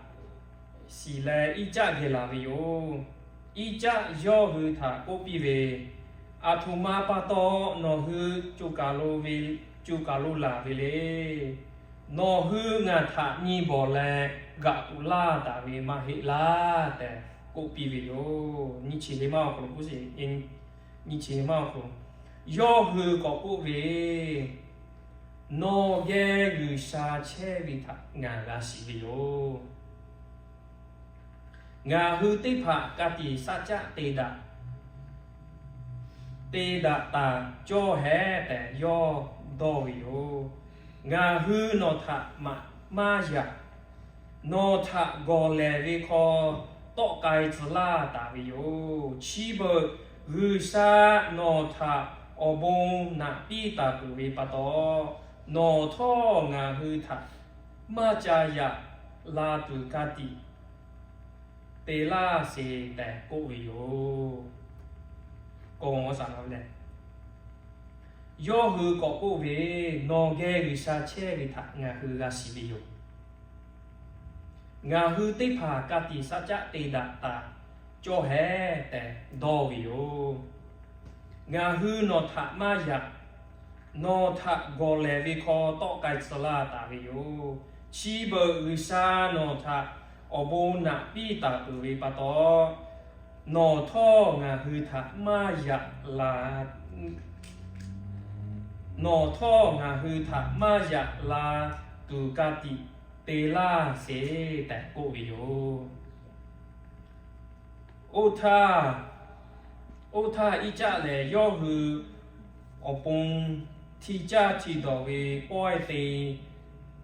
shiˍ leh Iˉcaˆ geh laˬ ve yoˬ. Iˉcaˆ yawˇ hui htaꞈ k'oˆ piˇ ve, Aˬ htoꞈ ma pa taw nawˬ hui co kaˬ lo ve, co kaˬ lo laˬ ve le. Nawˬ hui ngaˬ htaꞈ nyi bawˬ leh gaꞈ tuꞈ laˇ taˍ ve maˇ heˆ laˇ tehꞈ k'oˆ piˇ ve yoˬ. Nyiˇ chi le maˇ awˬ hk'aw lo k'oˆ sheˍ, nyiˇ chi le maˇ awˬ hk'aw lo, yawˇ hui k'awꞈ k'oˆ ve, Nawˬ geh G'uiˬsha chehˇ ve htaꞈ ngaˬ g'a shiˍ ve yoˬ. Ngaˬ hui teˇ hpaˍ ka tiꞈ saˆ caˆ te daꞈ, te daꞈ taˍ cawˇ hehˉ tehꞈ yawˇ dawˇ ve yoˬ. Ngaˬ hui nawˬ htaꞈ maꞈ maˇ yaꞈ, nawˬ htaꞈ gawˬ lehˬ ve hk'aw tawˆ k'ai tcuh laˇ taˍ ve yoˬ. Chi beuꞈ G'uiˬsha nawˬ htaꞈ awˬ bon naꞈ piˇ taˍ peuˬ ve pa taw, nawˬ htawˇ ngaˬ hui htaꞈ maˇ ca yaꞈ la tuˬ ka tiꞈ te laˇ sheˍ tehꞈ k'oˆ ve yoˬ. K'awꞈ a leh, yawˇ hui k'awꞈ k'oˆ ve, Nawˬ geh G'uiˬsha chehˇ ve htaꞈ ngaˬ hui g'a shiˍ ve yoˬ. Ngaˬ hui teˇ hpaˍ ka tiꞈ saˆ caˆ te daꞈ taˍ cawˇ hehˉ tehꞈ dawˇ ve yoˬ. Ngaˬ hui nawˬ htaꞈ maˇ yaꞈ, nawˬ htaꞈ gawˬ lehˬ ve hk'aw tawˆ k'ai tcuh laˇ taˍ ve yoˬ. Chi beuꞈ G'uiˬsha nawˬ htaꞈ awˬ bon naꞈ piˇ taˍ peuˬ ve pa taw, nawˬ htawˇ ngaˬ hui htaꞈ maˇ yaꞈ la, nawˬ htawˇ ngaˬ hui htaꞈ maˇ yaꞈ la tuˬ ka tiꞈ te laˇ sheˍ tehꞈ k'oˆ ve yoˬ. Oˇ htaˇ, oˇ htaˇ Iˉcaˆ lehˬ yawˇ hui awˬ pon hti caˇ hti dawˬ ve pawehˇ te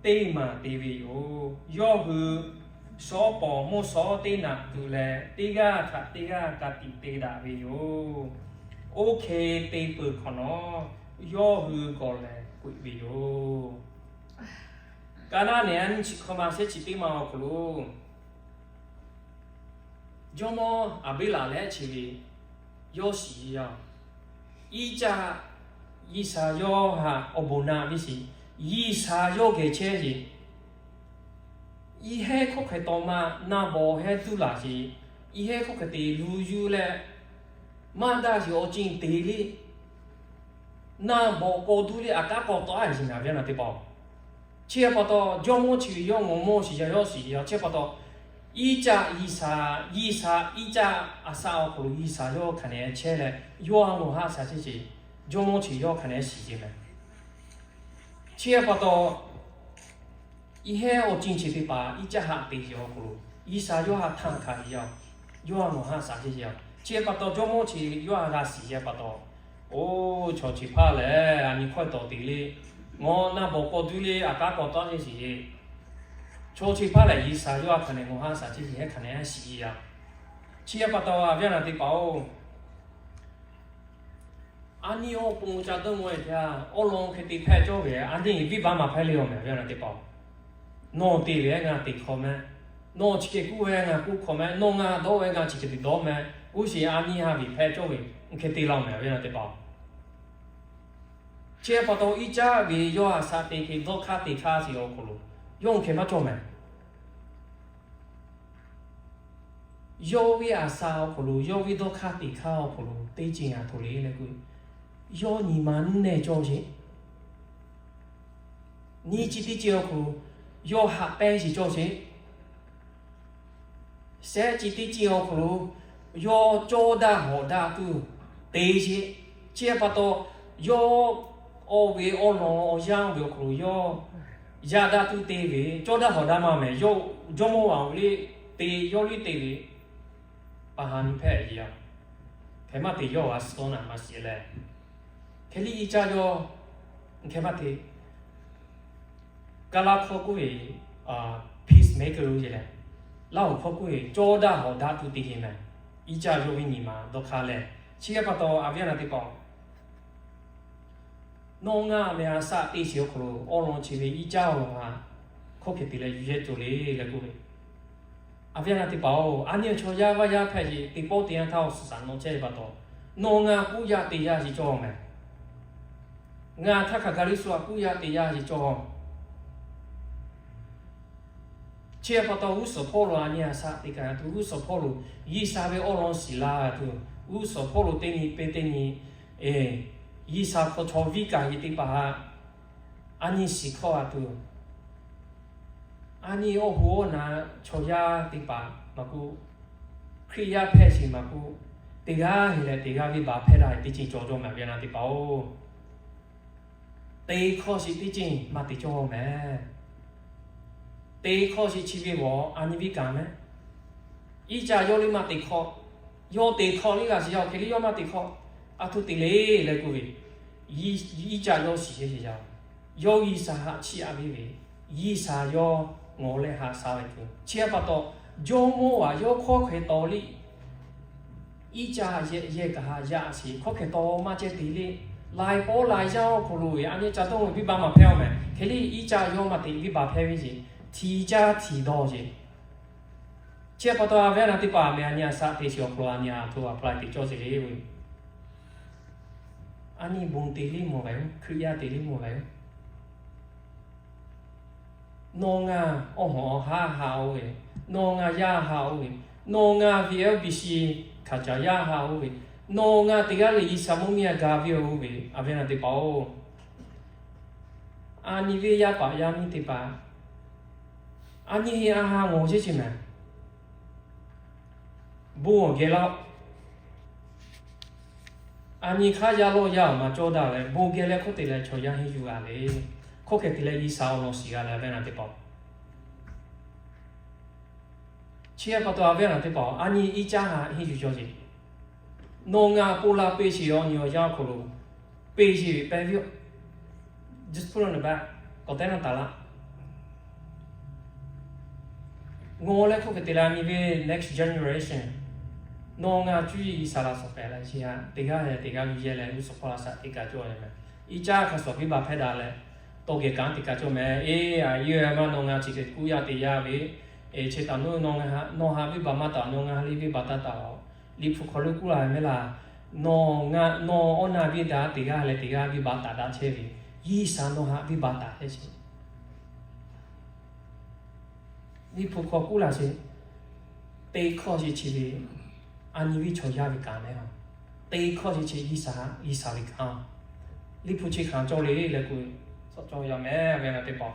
teˇ maˬ te ve yoˬ. Yawˇ hui shawˉ pawˍ mvuhˇ shawˉ teˇ naꞈ tuˬ leh, teˇ g'aˇ htaꞈ teˇ g'aˇ ka tiꞈ te daꞈ ve yoˬ. Oˇ hk'e te peuˬ hk'awꞈ nawˉ, yawˇ hui gawˬ lehˬ k'oꞈ ve yoˬ. Ka naˆ nehˬ a nyiˇ chi hk'aw ma shehˆ chi teˇ ma awˬ hk'aw lo, jawˇmawˇ Aˍbeˍlaˍlehˆ chi ve yawˇ shiˍ ve yaˇ, Iˉcaˆ G'uiˬsha yawˇ htaꞈ awˬ bon naꞈ ve shiˍ, G'uiˬsha yawˇ geh chehˇ ve, yawˇ hk'aw hk'e taw ma naˇ bawˬ hehˉ tuˉ laˬ sheˍ, yawˇ hk'aw hk'e te lu yuˬ leh, maˇ daꞈ sheˍ awˬ ceuˬ te le, naˇ bawˬ k'awꞈ duˇ le, aꞈ kaˉ k'awꞈ tawˆ sheˍ naˍ ve naˍ teˇ hpaˍ. Chi pa taw jawˇmawˇ chi ve yawˇ ngawˬ mawˇ shiˍ yaˇ yawˇ shiˍ yaˇ. Chi pa taw Iˉcaˆ G'uiˬsha, G'uiˬsha Iˉcaˆ a shaꞈ awˬ hk'aw lo G'uiˬsha yawˇ hk'aˬ nehˬ chehˇ leh, yawˇ a nawˬ haˆ shaˍ chehˇ sheˍ, jawˇmawˇ chi yawˇ hk'aˬ nehˬ shiˍ sheˍ meh. Chi pa taw, yawˇ hehˉ awˬ ceuˬ chi teˇ hpaˍ Iˉcaˆ haꞈ te yaˇ awˬ hk'aw lo, G'uiˬsha yawˇ haꞈ htaˇ hkanˍ ve yaˇ, yawˇ a nawˬ haˆ shaˍ chehˇ sheˍ. Chi pa taw jawˇmawˇ chi yawˇ a g'a shiˍ yaˇ pa taw, oˇ chaw chi hpaˇ lehˬ a nyi hkawˇ tawˍ te le, ngawˬ naˇ bawˬ k'awꞈ duˇ le, aꞈ kaˉ k'awꞈ tawˆ sheˍ sheˍ. Chaw chi hpaˇ lehˬ G'uiˬsha yawˇ a hkanˍ nehˬ ngawˬ haˆ shaˍ chehˇ sheˍ, hehˉ hkanˍ nehˬ a shiˍ yaˇ. Chi pa taw a viˉ a nyi teˇ hpaˍ-oˬ, a nyi awˬ pon ca dawˇ maw e te a, awˬ lawn hk'e te hpehꞈ cawˇ ve, a nyi viˉ baˆ maˍ hpehꞈ le awˬ meh a viˉ a nyi teˇ hpaˍ-oˬ. Nawˬ te ve ngaˬ te hk'aw meh, nawˬ chi hk'e kuˇ ve ngaˬ kuˇ hk'aw meh, nawˬ ngaˬ dawˇ ve ngaˬ chi hk'e te dawˇ meh, kuˇ sheˍ a nyi ha ve hpehꞈ cawˇ ve, hk'e te la meh a viˉ a nyi teˇ hpaˍ-oˬ. Chi pa taw Iˉcaˆ ve yawˇ a shaꞈ te hk'e dawˇ hk'aˇ te hk'aˇ sheˍ awˬ hk'aw lo, yawˇ hk'e maˇ cawˇ meh. Yawˇ ve a shaꞈ awˬ hk'aw lo, yawˇ ve dawˇ hk'aˇ te hk'aˇ awˬ hk'aw lo teˇ ceuˬ ngaˬ htoꞈ le leh k'o, yawˇ nyi ma nehˬ cawˇ sheˍ. Nyi chi teˇ ceuˬ awˬ hk'aw lo, yawˇ haꞈ pehnˇ sheˍ cawˇ sheˍ. Shehˆ chi teˇ ceuˬ awˬ hk'aw lo, yawˇ cawˇ daꞈ hawꞈ daꞈ tuˬ te sheˍ. Chi pa taw, yawˇ awˬ ve awˬ lawn awˬ yanˇ ve awˬ hk'aw lo yawˇ yaꞈ daꞈ tuˬ te ve, cawˇ daꞈ hawꞈ daꞈ maˇ meh, yawˇ jawˇmawˇ a le te, yawˇ le te ve, pa ha nyi hpehꞈ ve a, hk'e maˇ te yawˇ a suh tawˇ naˍ maˇ shiˍ leh, hk'e liˇ Iˉcaˆ yawˇ hk'e maˇ te. Kaˇ laˇ hkawˇ k'oˆ ve, peacemaker lo yeˬ leh, Laˇ huˍ hkawˇ k'oˆ ve cawˇ daꞈ hawꞈ daꞈ tuˬ te sheˍ meh. Iˉcaˆ yawˇ ve nyi ma dawˇ hk'aˇ leh, chi pa taw a viˉ a nyi teˇ hpaˍ-oˬ, Nawˬ ngaˬ mehˬ a shaꞈ teꞈ shiˍ awˬ hk'aw lo awˬ lawn chi ve iˉ caˇ awˬ lawn htaꞈ hkawˇ hkeh te leh yuˬ yehˇ tuˬ le leh k'oˆ ve, Awˬ viˉ awˬ nyi teˇ hpaˍ-oˬ, a nyi chaw yaˇ vaˇ yaˇ hpehꞈ sheˍ, teˇ pawˆ teˇ yanˇ htaˇ awˬ suhˍ shaˍ nawꞈ chehˇ ve pa taw, nawˬ ngaˬ k'uˆ yaˇ te yaˇ sheˍ cawˇ mehˍ. Ngaˬ htaˇ hk'aˬ kaˬ liˇ suh a k'uˆ yaˇ te yaˇ sheˍ cawˇ. Chi pa taw g'uˇ suhˍ hpawˇ lo a nyi a shaꞈ teꞈ kaꞈ tuˬ, g'uˇ suhˍ hpawˇ lo G'uiˬsha ve awˬ lawn shiˍ la tuˬ, g'uˇ suhˍ hpawˇ lo teˇ nyi peˇ teˇ nyi, G'uiˬsha hk'aw chaw viˉ kaꞈ yeˬ teˇ hpaˍ htaꞈ a nyi shiˍ hkawˇ a tuˬ, a nyi awˬ hoˉ awˬ na chaw yaˇ teˇ hpaˍ maˇ k'oˆ, Hkriꞈ yaˇ hpehˇ sheˍ maˇ k'oˆ, teˇ g'aˇ heˆ leh teˇ g'aˇ venˇbaˆ hpehˇ daꞈ teˇ ceuˬ cawˬ cawˇ mehˍ ve a nyi teˇ hpaˍ-oˬ. Teˇ hkawˇ sheˍ teˇ ceuˬ maˇ te cawˇ mehˍ. Teˇ hkawˇ sheˍ chi ve g'awˬ a nyi viˉ kaꞈ mehˍ. Iˉ caˇ yawˇ liˇ maˇ teꞈ hk'awꞈ, yawˇ teꞈ hk'awꞈ liˇ g'a shiˍ yaˇ hk'e liˇ yawˇ maˇ teꞈ hk'awꞈ, a htoꞈ te le leh k'oˆ ve, iˉ caˇ yawˇ shiˍ sheˍ yaˇ, yawˇ G'uiˬsha haꞈ chiˇ aꞈ viˉ ve, G'uiˬsha yawˇ ngawˬ leh haꞈ sha ve tuˬ. Chi pa taw, Jawˇmawˇ aꞈ yawˇ hkawˇ hk'e taw liˇ iˉ caˇ yehˬ yehˬ kaꞈ haꞈ yaˇ sheˍ hkawˇ hkeh taw maˇ ceh te le. Laiˬ pawˆ laiˬ yaˇ awˬ hk'aw lo ve a nyi ca dawˇ ve venˇbaˆ maˇ hpehˇ-oˬ mehˍ. Hk'e liˇ iˉ caˇ yawˇ maˇ te venˇbaˆ hpehˇ ve sheˍ, htiˍ caˇ htiˍ dawˇ sheˍ. Chi pa taw a ve a nyi teˇ hpaˍ mehˍ a nyi a shaꞈ teꞈ shiˍ awˬ hk'aw lo a nyi a htoꞈ apply te cawˇ sheˍ le. A nyi bon te liˇ mawˬ ve, Hkriꞈ yaˇ te liˇ mawˬ ve, nawˬ ngaˬ awˬ hawˬ haˉ haꞈ-oˬ ve, nawˬ ngaˬ yaˇ haꞈ-oˬ ve, nawˬ ngaˬ V L B C hkaˍ caˍ yaˇ haꞈ-oˬ ve, nawˬ ngaˬ teˇ g'aˇ leh G'uiˬsha mvuhˇmiˬ a ga viˇ-oˬ ve, a ve a nyi teˇ hpaˍ-oˬ. A nyi ve yaˇ paˍ yaˇ miˇ teˇ hpaˍ, a nyi a ha ngawˬ chehˇ chi mehˍ. Bon awˬ geh laˇ-oˆ. A nyi hk'aˇ yaˇ lawˇ yaˇ awˬ ma cawˇ daꞈ leh bon geh leh hkawˇ te leh chaw yaˇ henˇ yuˬ g'a le. Hkawˇ hkeh te leh G'uiˬsha awˬ lawn shiˍ g'a leh a ve a nyi teˇ hpaˍ-oˬ. Chi pa taw a ve a nyi teˇ hpaˍ-oˬ, a nyi iˉ caˇ haꞈ henˇ yuˬ cawˇ sheˍ. Nawˬ ngaˬ ponˬ la peˇ sheˍ awˬ nyi awˬ yanˇ awˬ hk'aw lo peˇ sheˍ ve pehˇ viˇ-oˬ. Just put on the back, k'awꞈ teˇ naˇ taˍ laˇ. Ngawˬ leh hkawˇ hkeh te leh a nyi ve next generation, nawˬ ngaˬ cuˇ yiˍ G'uiˬsha laˬ suhˍ pehˍ leh chi htaꞈ teˇ g'aˇ leh teˇ g'aˇ yuˬ yehˇ leh g'uˇ suhˍ hpawˇ la shaꞈ teˇ kaꞈ cawˇ ve mehˍ. Iˉ caˇ hk'a shuˍ venˇbaˆ hpehˇ daꞈ leh tawˇ geh kanˉ teˇ kaꞈ cawˇ mehˍ. Eˬ, a yehˇ maˇ nawˬ ngaˬ chi hk'e k'uˆ yaˇ te yaˇ ve, eˬ, chi taˍ nuˇ nawˬ ngaˬ ha nawˬ haꞈ venˇbaˆ maˇ taˍ, nawˬ ngaˬ ha liˇ venˇbaˆ taˇ taˍ-oˬ. Liꞈ hpu hk'aw lo k'oˆ la ve mehˍ laˇ, nawˬ ngaˬ nawˬ awˬ na venˇ daꞈ teˇ g'aˇ leh teˇ g'aˇ venˇbaˆ taˍ daꞈ chehˇ ve, G'uiˬsha nawˬ haꞈ venˇbaˆ taˍ chehˇ sheˍ. Liꞈ hpu hk'aw k'oˆ la sheˍ. Teˇ hkawˇ sheˍ chi ve a nyi viˇ chaw yaˇ ve kanˉ mehˍ-oˬ. Teˇ hkawˇ sheˍ chi G'uiˬsha, G'uiˬsha ve kanˉ-oˬ. Liꞈ hpu chi hkanˍ cawˇ le leh k'oˆ ve, cawˇ yaˇ mehˍ ve a nyi teˇ hpaˍ.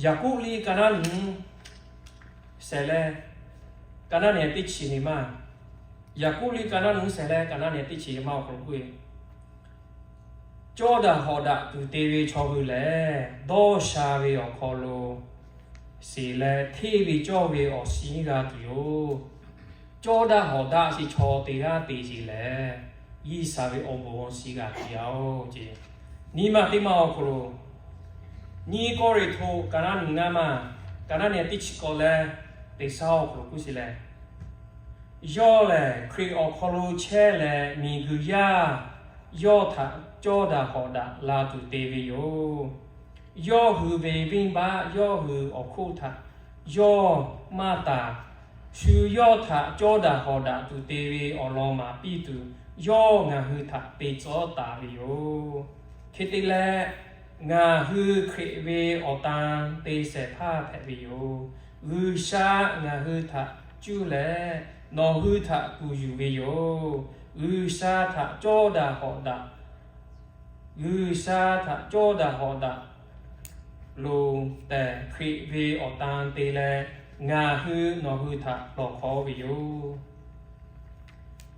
Yaˍkoˆ liꞈ ka naˉ nyi shehˍ leh, ka naˉ nyi teˇ chi nyi ma. Yaˍkoˆ liꞈ ka naˉ nyi shehˍ leh ka naˉ nyi teˇ chi nyi ma awˬ hk'aw lo k'oˆ ve, cawˇ daꞈ hawꞈ daꞈ tuˬ te ve chaw hui lehˬ, dawˇ sha ve awˬ hk'aw lo shiˍ leh hteˇ ve cawˇ ve awˬ shiˍ g'a tuˬ yoˬ. Cawˇ daꞈ hawꞈ daꞈ sheˍ chaw teˇ g'aˇ te sheˍ lehˬ, G'uiˬsha ve awˬ bon awˬ shiˍ g'a tuˬ yoˬ ce. Nyi ma teˇ ma awˬ hk'aw lo, nyiˇ Kawˇrenˍhtuˆ ka naˉ nyi ngaˇ ma, ka naˉ nyi teˇ chi k'awꞈ leh teˇ sha awˬ hk'aw lo k'oˆ sheˍ leh, yawˇ lehˬ Hkriꞈ awˬ hk'aw lo chehˇ leh miˬguiˬ yaˇ yawˇ htaꞈ cawˇ daꞈ hawꞈ daꞈ la tuˬ te ve yoˬ. Yawˇ hui ve venˇbaˆ yawˇ hui awˬ hk'oˆ htaꞈ yawˇ maˇ taˍ. Shu yawˇ htaꞈ cawˇ daꞈ hawꞈ daꞈ tuˬ te ve awˬ lawn maˍ piˇ tuˬ, yawˇ ngaˬ hui htaꞈ te tcuhˉ taˍ ve yoˬ. Hk'e te leh, ngaˬ hui Hkriꞈ ve awˬ tan te shehˍ hpaˇ hpehꞈ ve yoˬ. G'uiˬsha ngaˬ hui htaꞈ cuˇ leh nawˬ hui htaꞈ kuˬ yuˬ ve yoˬ. G'uiˬsha htaꞈ cawˇ daꞈ hawꞈ daꞈ G'uiˬsha htaꞈ cawˇ daꞈ hawꞈ daꞈ loˬ tehꞈ Hkriꞈ ve awˬ tan te leh, ngaˬ hui nawˬ hui htaꞈ lawˬ hk'awꞈ ve yoˬ.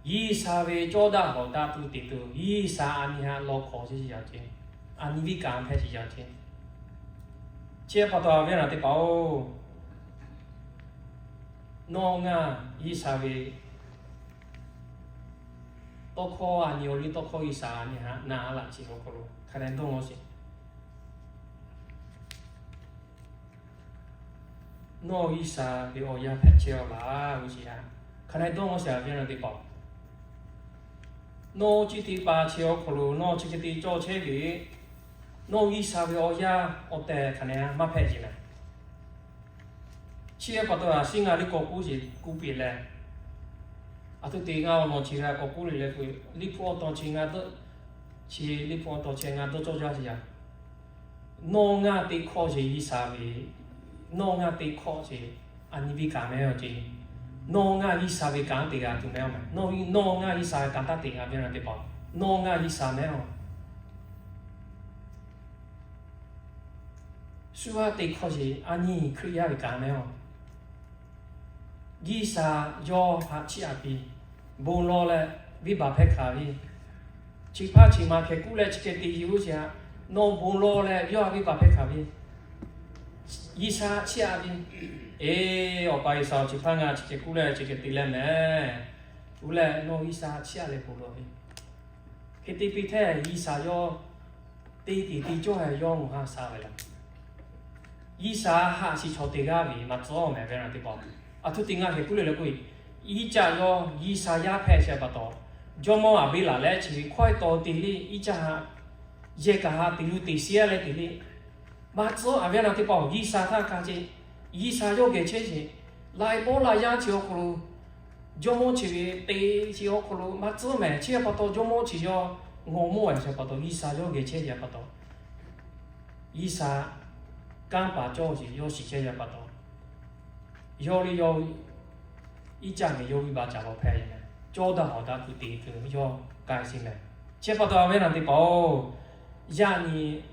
G'uiˬsha ve cawˇ daꞈ hawꞈ daꞈ tuˬ te tuˬ, G'uiˬsha a nyi htaꞈ lawˬ hk'awꞈ ce, a nyi viˉ kaꞈ hpehꞈ ce yaˇ ce. Chi pa taw a ve a nyi teˇ hpaˍ-oˬ, nawˬ ngaˬ G'uiˬsha ve tawˇ hkawˇ a nyi awˬ liˇ tawˇ hkawˇ G'uiˬsha a nyi htaꞈ na laꞈ ce awˬ hk'aw lo hk'a dehꞈ dawˇ law sheˍ. Nawˬ G'uiˬsha ve awˬ yaˇ hpehꞈ chehˇ-aw laˇ g'uˇ sheˍ a. Hk'a dehꞈ dawˇ law sheˍ a ve a nyi teˇ hpaˍ-oˬ. Nawˬ chi teˇ hpaˍ chi awˬ hk'aw lo nawˬ chi hk'e te cawˇ chehˇ ve, nawˬ G'uiˬsha ve awˬ yaˇ awˬ tehˬ hk'aˬ nehˬ maˇ hpehꞈ ce mehˬ. Chi pa taw, a shinˉ ngaˬ liˇ k'awꞈ k'oˆ ce k'oˆ piˇ leh, a htoꞈ te ngaˬ awˬ lawn chi g'a k'awꞈ k'oˆ le le k'o, Liꞈ hpu awˬ tawn chi ngaˬ dawˇ, chi Liꞈ hpu awˬ tawn chi ngaˬ dawˇ cawˇ jaˇ sheˍ yaˇ. Nawˬ ngaˬ teˇ hkawˇ sheˍ G'uiˬsha ve, nawˬ ngaˬ teˇ hkawˇ sheˍ a nyi viˇ kaꞈ mehˉ awˬ ce. Nawˬ ngaˬ G'uiˬsha ve kanˉ te g'a tuˬ mehˉ awˬ mehˬ. Nawˬ ngaˬ G'uiˬsha ve kanˉ taˇ te g'a ve na teˇ hpaˍ, nawˬ ngaˬ G'uiˬsha mehˉ awˬ. Shu ha teˇ hkawˇ sheˍ a nyi Hkriꞈ yaˇ ve kanˉ mehˉ awˬ. G'uiˬsha yawˇ htaꞈ chiˇ aꞈ piˇ, bon lawˬ leh venˇbaˆ hpehˇ hkanˍ ve. Chi hpaˇ chi ma hkeh kuˉ leh chi hkeh te yuˬ sheˍ a. Nawˬ bon lawˬ leh yawˇ htaꞈ venˇbaˆ hpehˇ hkanˍ ve. G'uiˬsha chiˇ aꞈ ve, Eˬ, Awˬ pa G'uiˬsha, chi hpaˇ ngaˬ chi hkeh kuˉ leh chi hkeh te leh mehˬ. Uˉ leh nawˬ G'uiˬsha chiˇ aꞈ leh bon lawˬ ve. Hk'e te piˇ hteˇ, G'uiˬsha yawˇ teˇ tiˍ tiˇ cawˇ heh yawˇ ngaˬ ha sha ve laˬ. G'uiˬsha haꞈ shiˍ chaw teˇ g'aˇ ve maˇ tcuhˉ mehˬ ve na teˇ hpaˍ. A htoꞈ te ngaˬ hkeh kuˉ le le k'oˆ ve, Iˉcaˆ yawˇ G'uiˬsha yaˇ hpehꞈ shehˍ pa taw, jawˇmawˇ Aˍbeˍlaꞈ leh chi ve hkawehˇ taw te le Iˉcaˆ ha yehˬ kaꞈ ha teꞈ lu teꞈ shiˉ leh teꞈ le. Maˇ tcuhˉ a ve na teˇ hpaˍ-oˬ, G'uiˬsha htaˇ ka ce. G'uiˬsha yawˇ geh chehˇ sheˍ. Laiˉ pawˆ laiˉ yaˇ chi awˬ hk'aw lo, jawˇmawˇ chi ve teꞈ chi awˬ hk'aw lo maˇ tcuhˉ mehˬ. Chi pa taw jawˇmawˇ chi yawˇ ngawˬ mawˇ a shehˍ pa taw, G'uiˬsha yawˇ geh chehˇ shehˍ pa taw, G'uiˬsha kanˇ paˍ cawˇ sheˍ yawˇ shiˍ chehˇ shehˍ pa taw, yawˇ le yawˇ Iˉcaˆ mehˬ yawˇ venˇbaˆ caˍ lawˬ hpehˇ ve mehˬ. Cawˇ daꞈ hawˍ daꞈ tuˬ teꞈ tuˬ yawˇ k'ai sheˍ mehˬ. Chi pa taw a ve na teˇ hpaˍ-oˬ, yaꞈ nyi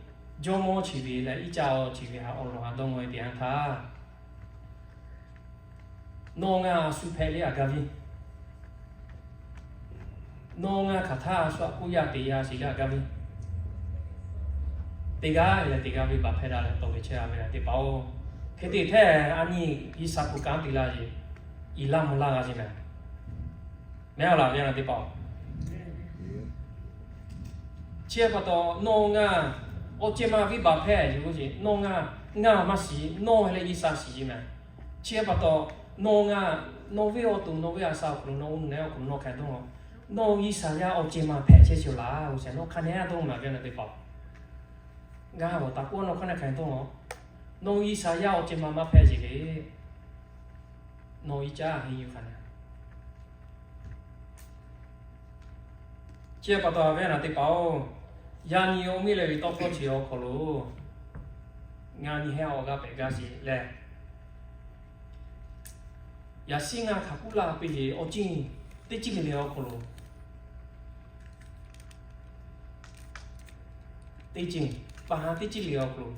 jawˇmawˇ chi ve leh Iˉcaˆ awˬ chi ve htaꞈ awˬ lawn htaꞈ dawˇ nawˇ e teꞈ yanˇ htaˇ, nawˬ ngaˬ a shu hpehꞈ le a gaˇ ve, nawˬ ngaˬ hk'aˬ htaˇ a shu aꞈ k'oˆ yaˇ teꞈ yaˇ sheˍ le a gaˇ ve, teˇ g'aˇ leh teˇ g'aˇ venˇbaˆ hpehˇ daꞈ leh tawˇ ve chehˇ a ve na teˇ hpaˍ-oˬ. Hk'e te hteˇ, a nyi G'uiˬsha hpu kanˉ te laˇ ve, iˍ laˇ mvuh laˇ g'a sheˍ mehˬ. Mehˉ a laˬ ve na teˇ hpaˍ-oˬ. Chi pa taw nawˬ ngaˬ awˬ ceh ma venˇbaˆ hpehˇ yuˬ ve, nawˬ ngaˬ, ngaˬ maˇ shiˍ, nawˬ hk'e leh G'uiˬsha shiˍ ve mehˬ. Chi pa taw nawˬ ngaˬ, nawˬ ve awˬ to nawˬ ve a sha awˬ hk'aw lo nawˬ oˇ nehˉ awˬ hk'aw lo nawˬ hk'aˬ hk'e dawˇ nawˬ, nawˬ G'uiˬsha yaˇ awˬ ceh ma hpehꞈ chehˇ sheˍ laˬ, oˇ sheˍ nawˬ hk'aˬ nehˉ dawˇ mehˬ ve na teˇ hpaˍ. Ngaˬ awˬ taˍ k'oˆ nawˬ hk'aˬ nehˉ hk'aˬ hk'e dawˇ nawˬ, nawˬ G'uiˬsha yaˇ awˬ ceh ma maˇ hpehꞈ sheˍ le. Nawˬ Iˉcaˆ henˇ yuˬ hk'aˬ nehˉ. Chi pa taw a ve na teˇ hpaˍ-oˬ, yaꞈ nyi awˬ miˇ leh ve tawˇ hkawˇ chi awˬ hk'aw lo ngaˬ nyi heh awˬ g'aˇ pehꞈ gaˇ sheˍ leh, yaꞈ shiˉ ngaˬ hk'aˬ kuˉ laˇ piˇ ve awˬ ceuˬ teˇ ceuˬ le le awˬ hk'aw lo, teˇ ceuˬ, paˍ ha teˇ ceuˬ le awˬ hk'aw lo,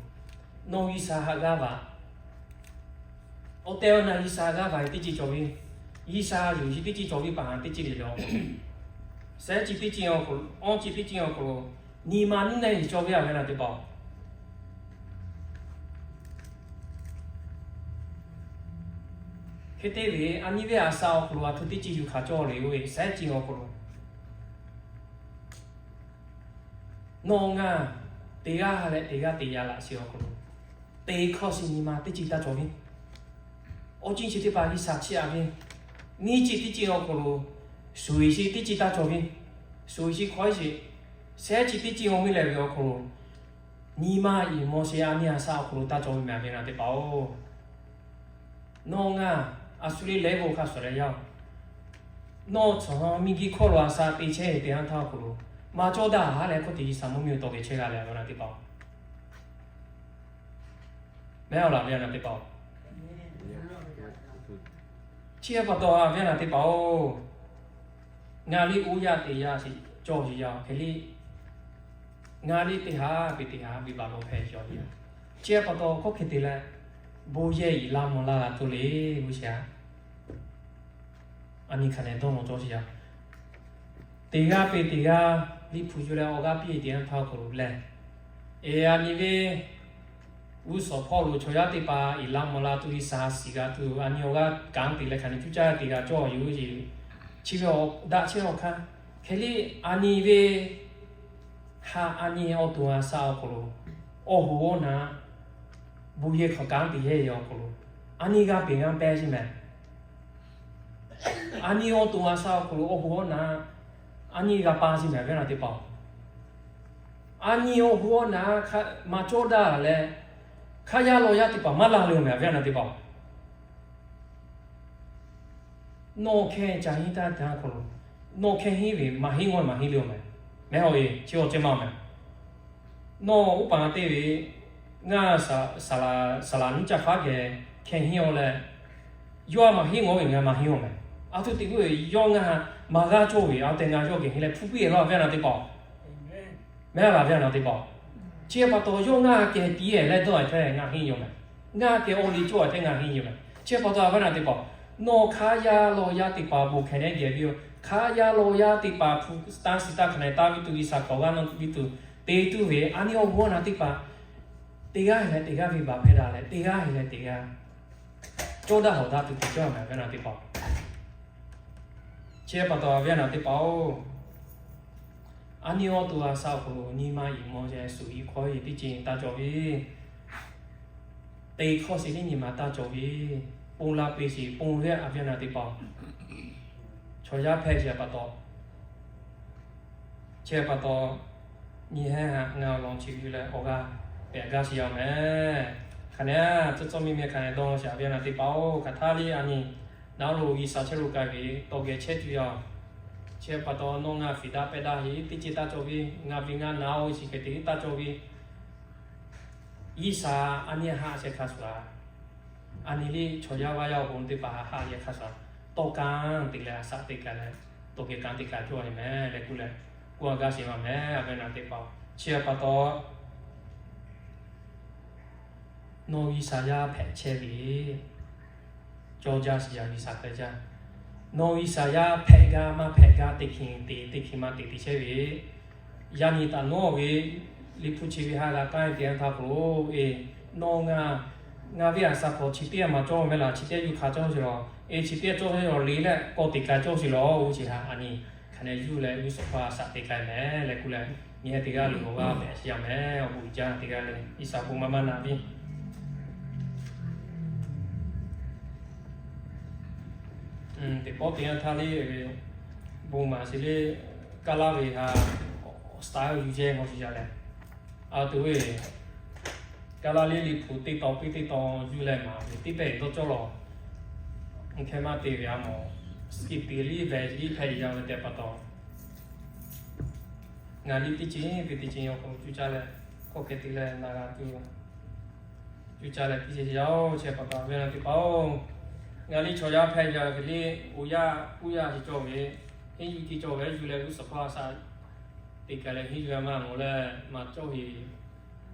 nawˬ G'uiˬsha haꞈ g'aˇ va, awˬ tehˬ awˬ na G'uiˬsha g'aˇ va ve teˇ ceuˬ cawˬ ve, G'uiˬsha yuˬ shi teˇ ceuˬ cawˬ ve paˍ ha teˇ ceuˬ le le awˬ hk'aw lo, sehˉ ceuˬ teˇ ceuˬ awˬ hk'aw lo, awˇ ceuˬ teˇ ceuˬ awˬ hk'aw lo, nyi ma nuˇ nehˉ yuˬ cawˬ ve a ve na teˇ hpaˍ-oˬ. Hk'e te ve, a nyi ve a sha awˬ hk'aw lo a htoꞈ teˇ ceuˬ yuˬ hk'aˬ cawˇ le ve, sehˉ ceuˬ awˬ hk'aw lo, nawˬ ngaˬ teˇ g'aˇ leh teˇ g'aˇ teꞈ yaꞈ laꞈ sheˍ awˬ hk'aw lo, teˇ hkawˇ sheˍ nyi ma teˇ ceuˬ taˇ cawˬ ve, awˬ ceuˬ chi teˇ hpaˍ G'uiˬsha chiˇ aꞈ ve, nyiˇ ceuˬ teˇ ceuˬ awˬ hk'aw lo, shuˍ eˍ sheˍ teˇ ceuˬ taˇ cawˬ ve, shuˍ eˍ sheˍ hkawˇ sheˍ, sehˉ ceuˬ teˇ ceuˬ awˬ miˇ leh ve awˬ hk'aw lo, nyi ma iˍ mawˬ sheˍ a nyi a sha awˬ hk'aw lo taˇ cawˬ ve mehˬ a ve na teˇ hpaˍ-oˬ. Nawˬ ngaˬ a shu le leh ve awˬ hk'aˇ suhˍ leh yaˇ-oˬ, nawˬ tcuhˬ miˬguiˬ hkawˇ lo a sha te chehˇ ve teˇ yanˇ htaˇ awˬ hk'aw lo, maˇ cawˇ daꞈ ha leh hkawˇ te G'uiˬsha mvuhˇ miˬ awˬ taw geh chehˇ g'a leh a ve na teˇ hpaˍ-oˬ. Mehˉ a laˬ ve na teˇ hpaˍ-oˬ. Chi pa taw a ve na teˇ hpaˍ-oˬ, ngaˬ liˇ oˇ yaˇ teˇ yaˇ sheˍ cawˬ sheˍ yaˇ hk'e le, ngaˬ liˇ teˇ ha ve teˇ ha venˇbaˆ lawˬ hpehˇ cawˬ ve. Chi pa taw hkawˇ hk'e te leh, bon yehˬ iˍ laˇ mvuh laˇ g'a tuˬ le, g'uˇ sheˍ a. A nyi hk'aˬ nehˬ dawˇ nawˬ cawˬ sheˍ yaˇ. Teˇ g'aˇ pe teˇ g'aˇ liˇ hpu yuˬ leh awˬ g'aˇ piˇ teˇ yanˇ htaˇ awˬ hk'aw lo lehˬ, eˬ a nyi ve g'uˇ suhˍ hpawˇ lo chaw yaˇ teˇ hpaˍ iˍ laˇ mvuh laˇ tuˬ G'uiˬsha shiˍ g'a tuˬ a nyi awˬ g'aˇ kanˉ te leh hk'aˬ nehˬ cuˇ caˇ teˇ g'aˇ cawˬ yuˬ sheˍ. Chi ve awˬ daꞈ chehˇ awˬ hk'aˇ hk'e le, a nyi ve ha a nyi awˬ to a sha awˬ hk'aw lo, awˬ hoꞈ awˬ na bon yehˬ hk'aˬ kanˉ te yehˇ ve awˬ hk'aw lo, a nyi g'a peꞈ g'a pehˇ sheˍ mehˬ. A nyi awˬ to a sha awˬ hk'aw lo awˬ hoꞈ awˬ na, a nyi g'a pa zi mehˍ, awˬ viˉ awˬ nyi teˇ hpaˍ-oˬ. A nyi awˬ hoˉ awˬ naˍ maˇ cawˇ daꞈ leh, hk'aˇ yaˇ law yaˇ teˇ hpaˍ maˇ la le-oˬ mehˍ, awˬ viˉ awˬ nyi teˇ hpaˍ-oˬ. Nawˬ hkeh ca henˇ taˇ taˇ hk'aw lo, nawˬ hkeh henˇ ve maˇ henˇ g'awˇ maˇ henˇ le-oˬ mehˍ. Mehˍ hawˬ-e, chi awˬ ceh maˇ mehˍ. Nawˬ uˉ paˍ te ve, ngaˬ saˍ laˍ nyiˇ caˇ faˉ geh hkeh henˇ-aw leh, yawˇ maˇ henˇ g'awˇ ve ngaˬ maˇ henˇ-aw mehˍ. A htoꞈ teꞈ k'oˆ ve, yawˇ ngaˬ maˇ g'a cawˇ ve, a tehꞈ ngaˬ yawˇ geh henˇ leh hpu piˇ-e laˇ, awˬ viˉ awˬ nyi teˇ hpaˍ-oˬ. Mehˍ laˇ, awˬ viˉ awˬ nyi teˇ hpaˍ-oˬ. Chi pa taw yawˇ ngaˬ keh tiˉ-e leh dawˇ-e htaˇ ngaˬ henˇ yoˬ mehˍ. Ngaˬ keh awˬ liˇ cawˇ-a htaˇ ngaˬ henˇ yoˬ mehˍ. Chi pa taw awˬ viˉ awˬ nyi teˇ hpaˍ-oˬ, nawˬ hk'aˇ yaˇ law yaˇ teˇ hpaˍ bon hkeh nehˉ geh piˇ-oˬ. Hk'aˇ yaˇ law yaˇ teˇ hpaˍ hpu tanˇ shiˍ taˇ hk'aˬ nehˬ taˍ ve tuˬ, G'uiˬsha hkawˇ g'a nawˬ ve tuˬ te tuˬ ve, a nyi awˬ hoˉ awˬ naˍ teˇ hpaˍ teˇ g'aˇ heˆ leh teˇ g'aˇ ve baˬ hpehˇ daꞈ leh, teˇ g'aˇ heˆ leh teˇ g'aˇ cawˇ daꞈ hawˍ daꞈ tuˬ te cawˇ mehˍ, awˬ viˉ awˬ nyi teˇ hpaˍ-oˬ. Chi pa taw awˬ viˉ awˬ nyi teˇ hpaˍ-oˬ, a nyi awˬ to a shaꞈ awˬ hk'aw lo nyi ma iˍ maw ceh suhˍ iˍ hk'awˇ iˍ teˇ ceuˬ taˇ cawˬ ve, teˇ hkawˇ shiˍ teˇ nyi ma taˇ cawˬ ve, ponˬ la peˇ shiˍ ponˬ ve, awˬ viˉ awˬ nyi teˇ hpaˍ-oˬ. Chaw yaˇ hpehꞈ shehˍ pa taw, chi pa taw, nyi hehˉ haꞈ ngaˬ awˬ lawn chi yuˬ leh awˬ g'aˇ pehꞈ gaˇ shiˍ yaˇ mehˍ. Hk'aˬ nehˬ tcuh tcuh miˇ miˇ hk'aˬ nehˬ dawˇ shiˍ, awˬ viˉ awˬ nyi teˇ hpaˍ-oˬ. Hk'aˬ htaˇ liˇ a nyi, naˉ lo G'uiˬsha chehˇ lo k'ai ve tawˇ geh chehˇ tuˬ yaˇ-oˬ. Chi pa taw nawˬ ngaˬ fiˍ daꞈ pehˇ daꞈ heˆ, teˇ ceuˬ taˇ cawˬ ve, ngaˬ ve ngaˬ naˉ-oˬ, chi hk'e te taˇ cawˬ ve, G'uiˬsha a nyi haꞈ shehˍ hk'a shuˍ-a, a nyi liˇ chaw yaˇ vaˇ yaˇ awˬ bon teˇ hpaˍ haꞈ shehˍ hk'a shuˍ-a, tawˇ kanˉ te leh a shaꞈ teˇ kaꞈ leh, tawˇ geh kanˉ teˇ kaꞈ cawˇ ve mehˍ leh k'oˆ leh, k'oˆ a gaˇ shiˍ maˇ mehˍ, awˬ viˉ awˬ nyi teˇ hpaˍ-oˬ. Chi pa taw nawˬ G'uiˬsha yaˇ hpehꞈ chehˇ ve, cawˇ jaˇ shiˍ yaˇ G'uiˬsha hk'e jaˇ. Nawˬ G'uiˬsha yaˇ hpehꞈ gaˇ maˇ hpehꞈ gaˇ teˇ hkeh te, teˇ hkeh maˇ te te chehˇ ve, yaˇ nyi taꞈ nawˉ ve, Liꞈ hpu chi ve ha g'a k'aˉ te-a htaˇ k'o, e, nawˬ ngaˬ, ngaˬ ve a shaꞈ hk'aw chi teˇ g'aˇ maˇ cawˇ mehˍ laˇ, chi teˇ g'aˇ yuˬ hk'a cawˇ shiˍ lawˬ, e, chi teˇ g'aˇ cawˇ shiˍ lawˬ le leh k'awꞈ te k'ai cawˇ shiˍ lawˬ, oˇ chi htaꞈ a nyi hk'aˬ nehˬ yuˬ leh g'uˇ suhˍ hk'aw a shaꞈ te k'ai mehˍ leh k'oˆ leh, nyi hehˉ teˇ g'aˇ lo awˬ g'aˇ pehꞈ shiˍ yaˇ mehˍ, awˬ bon jaˇ teˇ g'aˇ le, G'uiˬsha bon maˇ maˇ naꞈ piˇ. Teˇ pawˆ teˇ yanˇ htaˇ le, bon maˍ shiˍ le, kaˇ laˇ ve ha, style yuˬ jehˇ maˇ shiˍ yaˇ leh, a tuˬ ve, kaˇ laˇ le Liꞈ hpu teˇ tawn piˇ teˇ tawn yuˬ leh maˍ ve teˇ pehˍ dawˇ cawˇ lawˬ. Hk'e maˇ te ve a mawˬ, skip te liˇ ve liˇ hpehꞈ yaˇ ve tehꞈ pa taw, ngaˬ liˇ teˇ ceuˬ ve teˇ ceuˬ awˬ hk'aw lo cuˇ caˇ leh, hk'aw hk'e te leh na g'a tuˬ cuˇ caˇ leh teˇ ceuˬ yaˇ-oˬ. Chi pa taw awˬ viˉ awˬ nyi teˇ hpaˍ-oˬ, ngaˬ liˇ chaw yaˇ hpehꞈ yaˇ ve liˇ, oˇ yaˇ k'oˆ yaˇ te cawˇ ve, henˇ yuˬ te cawˇ ve yuˬ leh g'uˇ suhˍ hk'aw a shaꞈ teˇ kaˬ leh henˇ yuˬ a maˇ mawˬ leh maˇ cawˇ heˆ,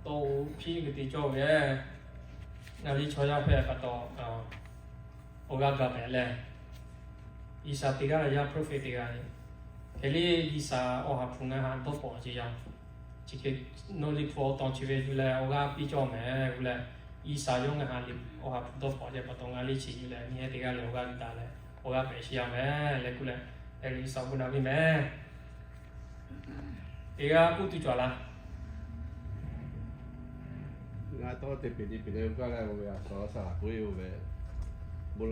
tawˇ oˇ hpiˇ ve te cawˇ ve, ngaˬ liˇ chaw yaˇ hpehꞈ pa taw awˬ g'aˇ gaˬ pehꞈ leh, G'uiˬsha teˇ g'aˇ leh yaˇ prophet teˇ g'aˇ, hk'e liˇ G'uiˬsha awˬ ha hpu ngaˬ htaꞈ dawˇ pawˍ ce yaˇ. Chi hk'e nawˬ Liꞈ hpu awˬ tawn chi ve yuˬ leh awˬ g'aˇ piˇ cawˇ mehˍ k'oˆ leh, G'uiˬsha yawˇ ngaˬ htaꞈ awˬ ha hpu dawˇ pawˍ ce pa taw ngaˬ liˇ chi yuˬ leh nyi hehˉ teˇ g'aˇ leh awˬ g'aˇ gaˬ daꞈ leh awˬ g'aˇ pehꞈ shiˍ yaˇ mehˍ leh k'oˆ leh, G'uiˬsha awˬ bon naꞈ piˇ mehˍ. Teˇ g'aˇ k'oˆ tuˬ cawˬ laˇ. Ngaˬ tawˇ te peˍ te peˍ leh g'aˇ leh oˇ ve a shaꞈ a shaꞈ k'oˆ-e oˇ ve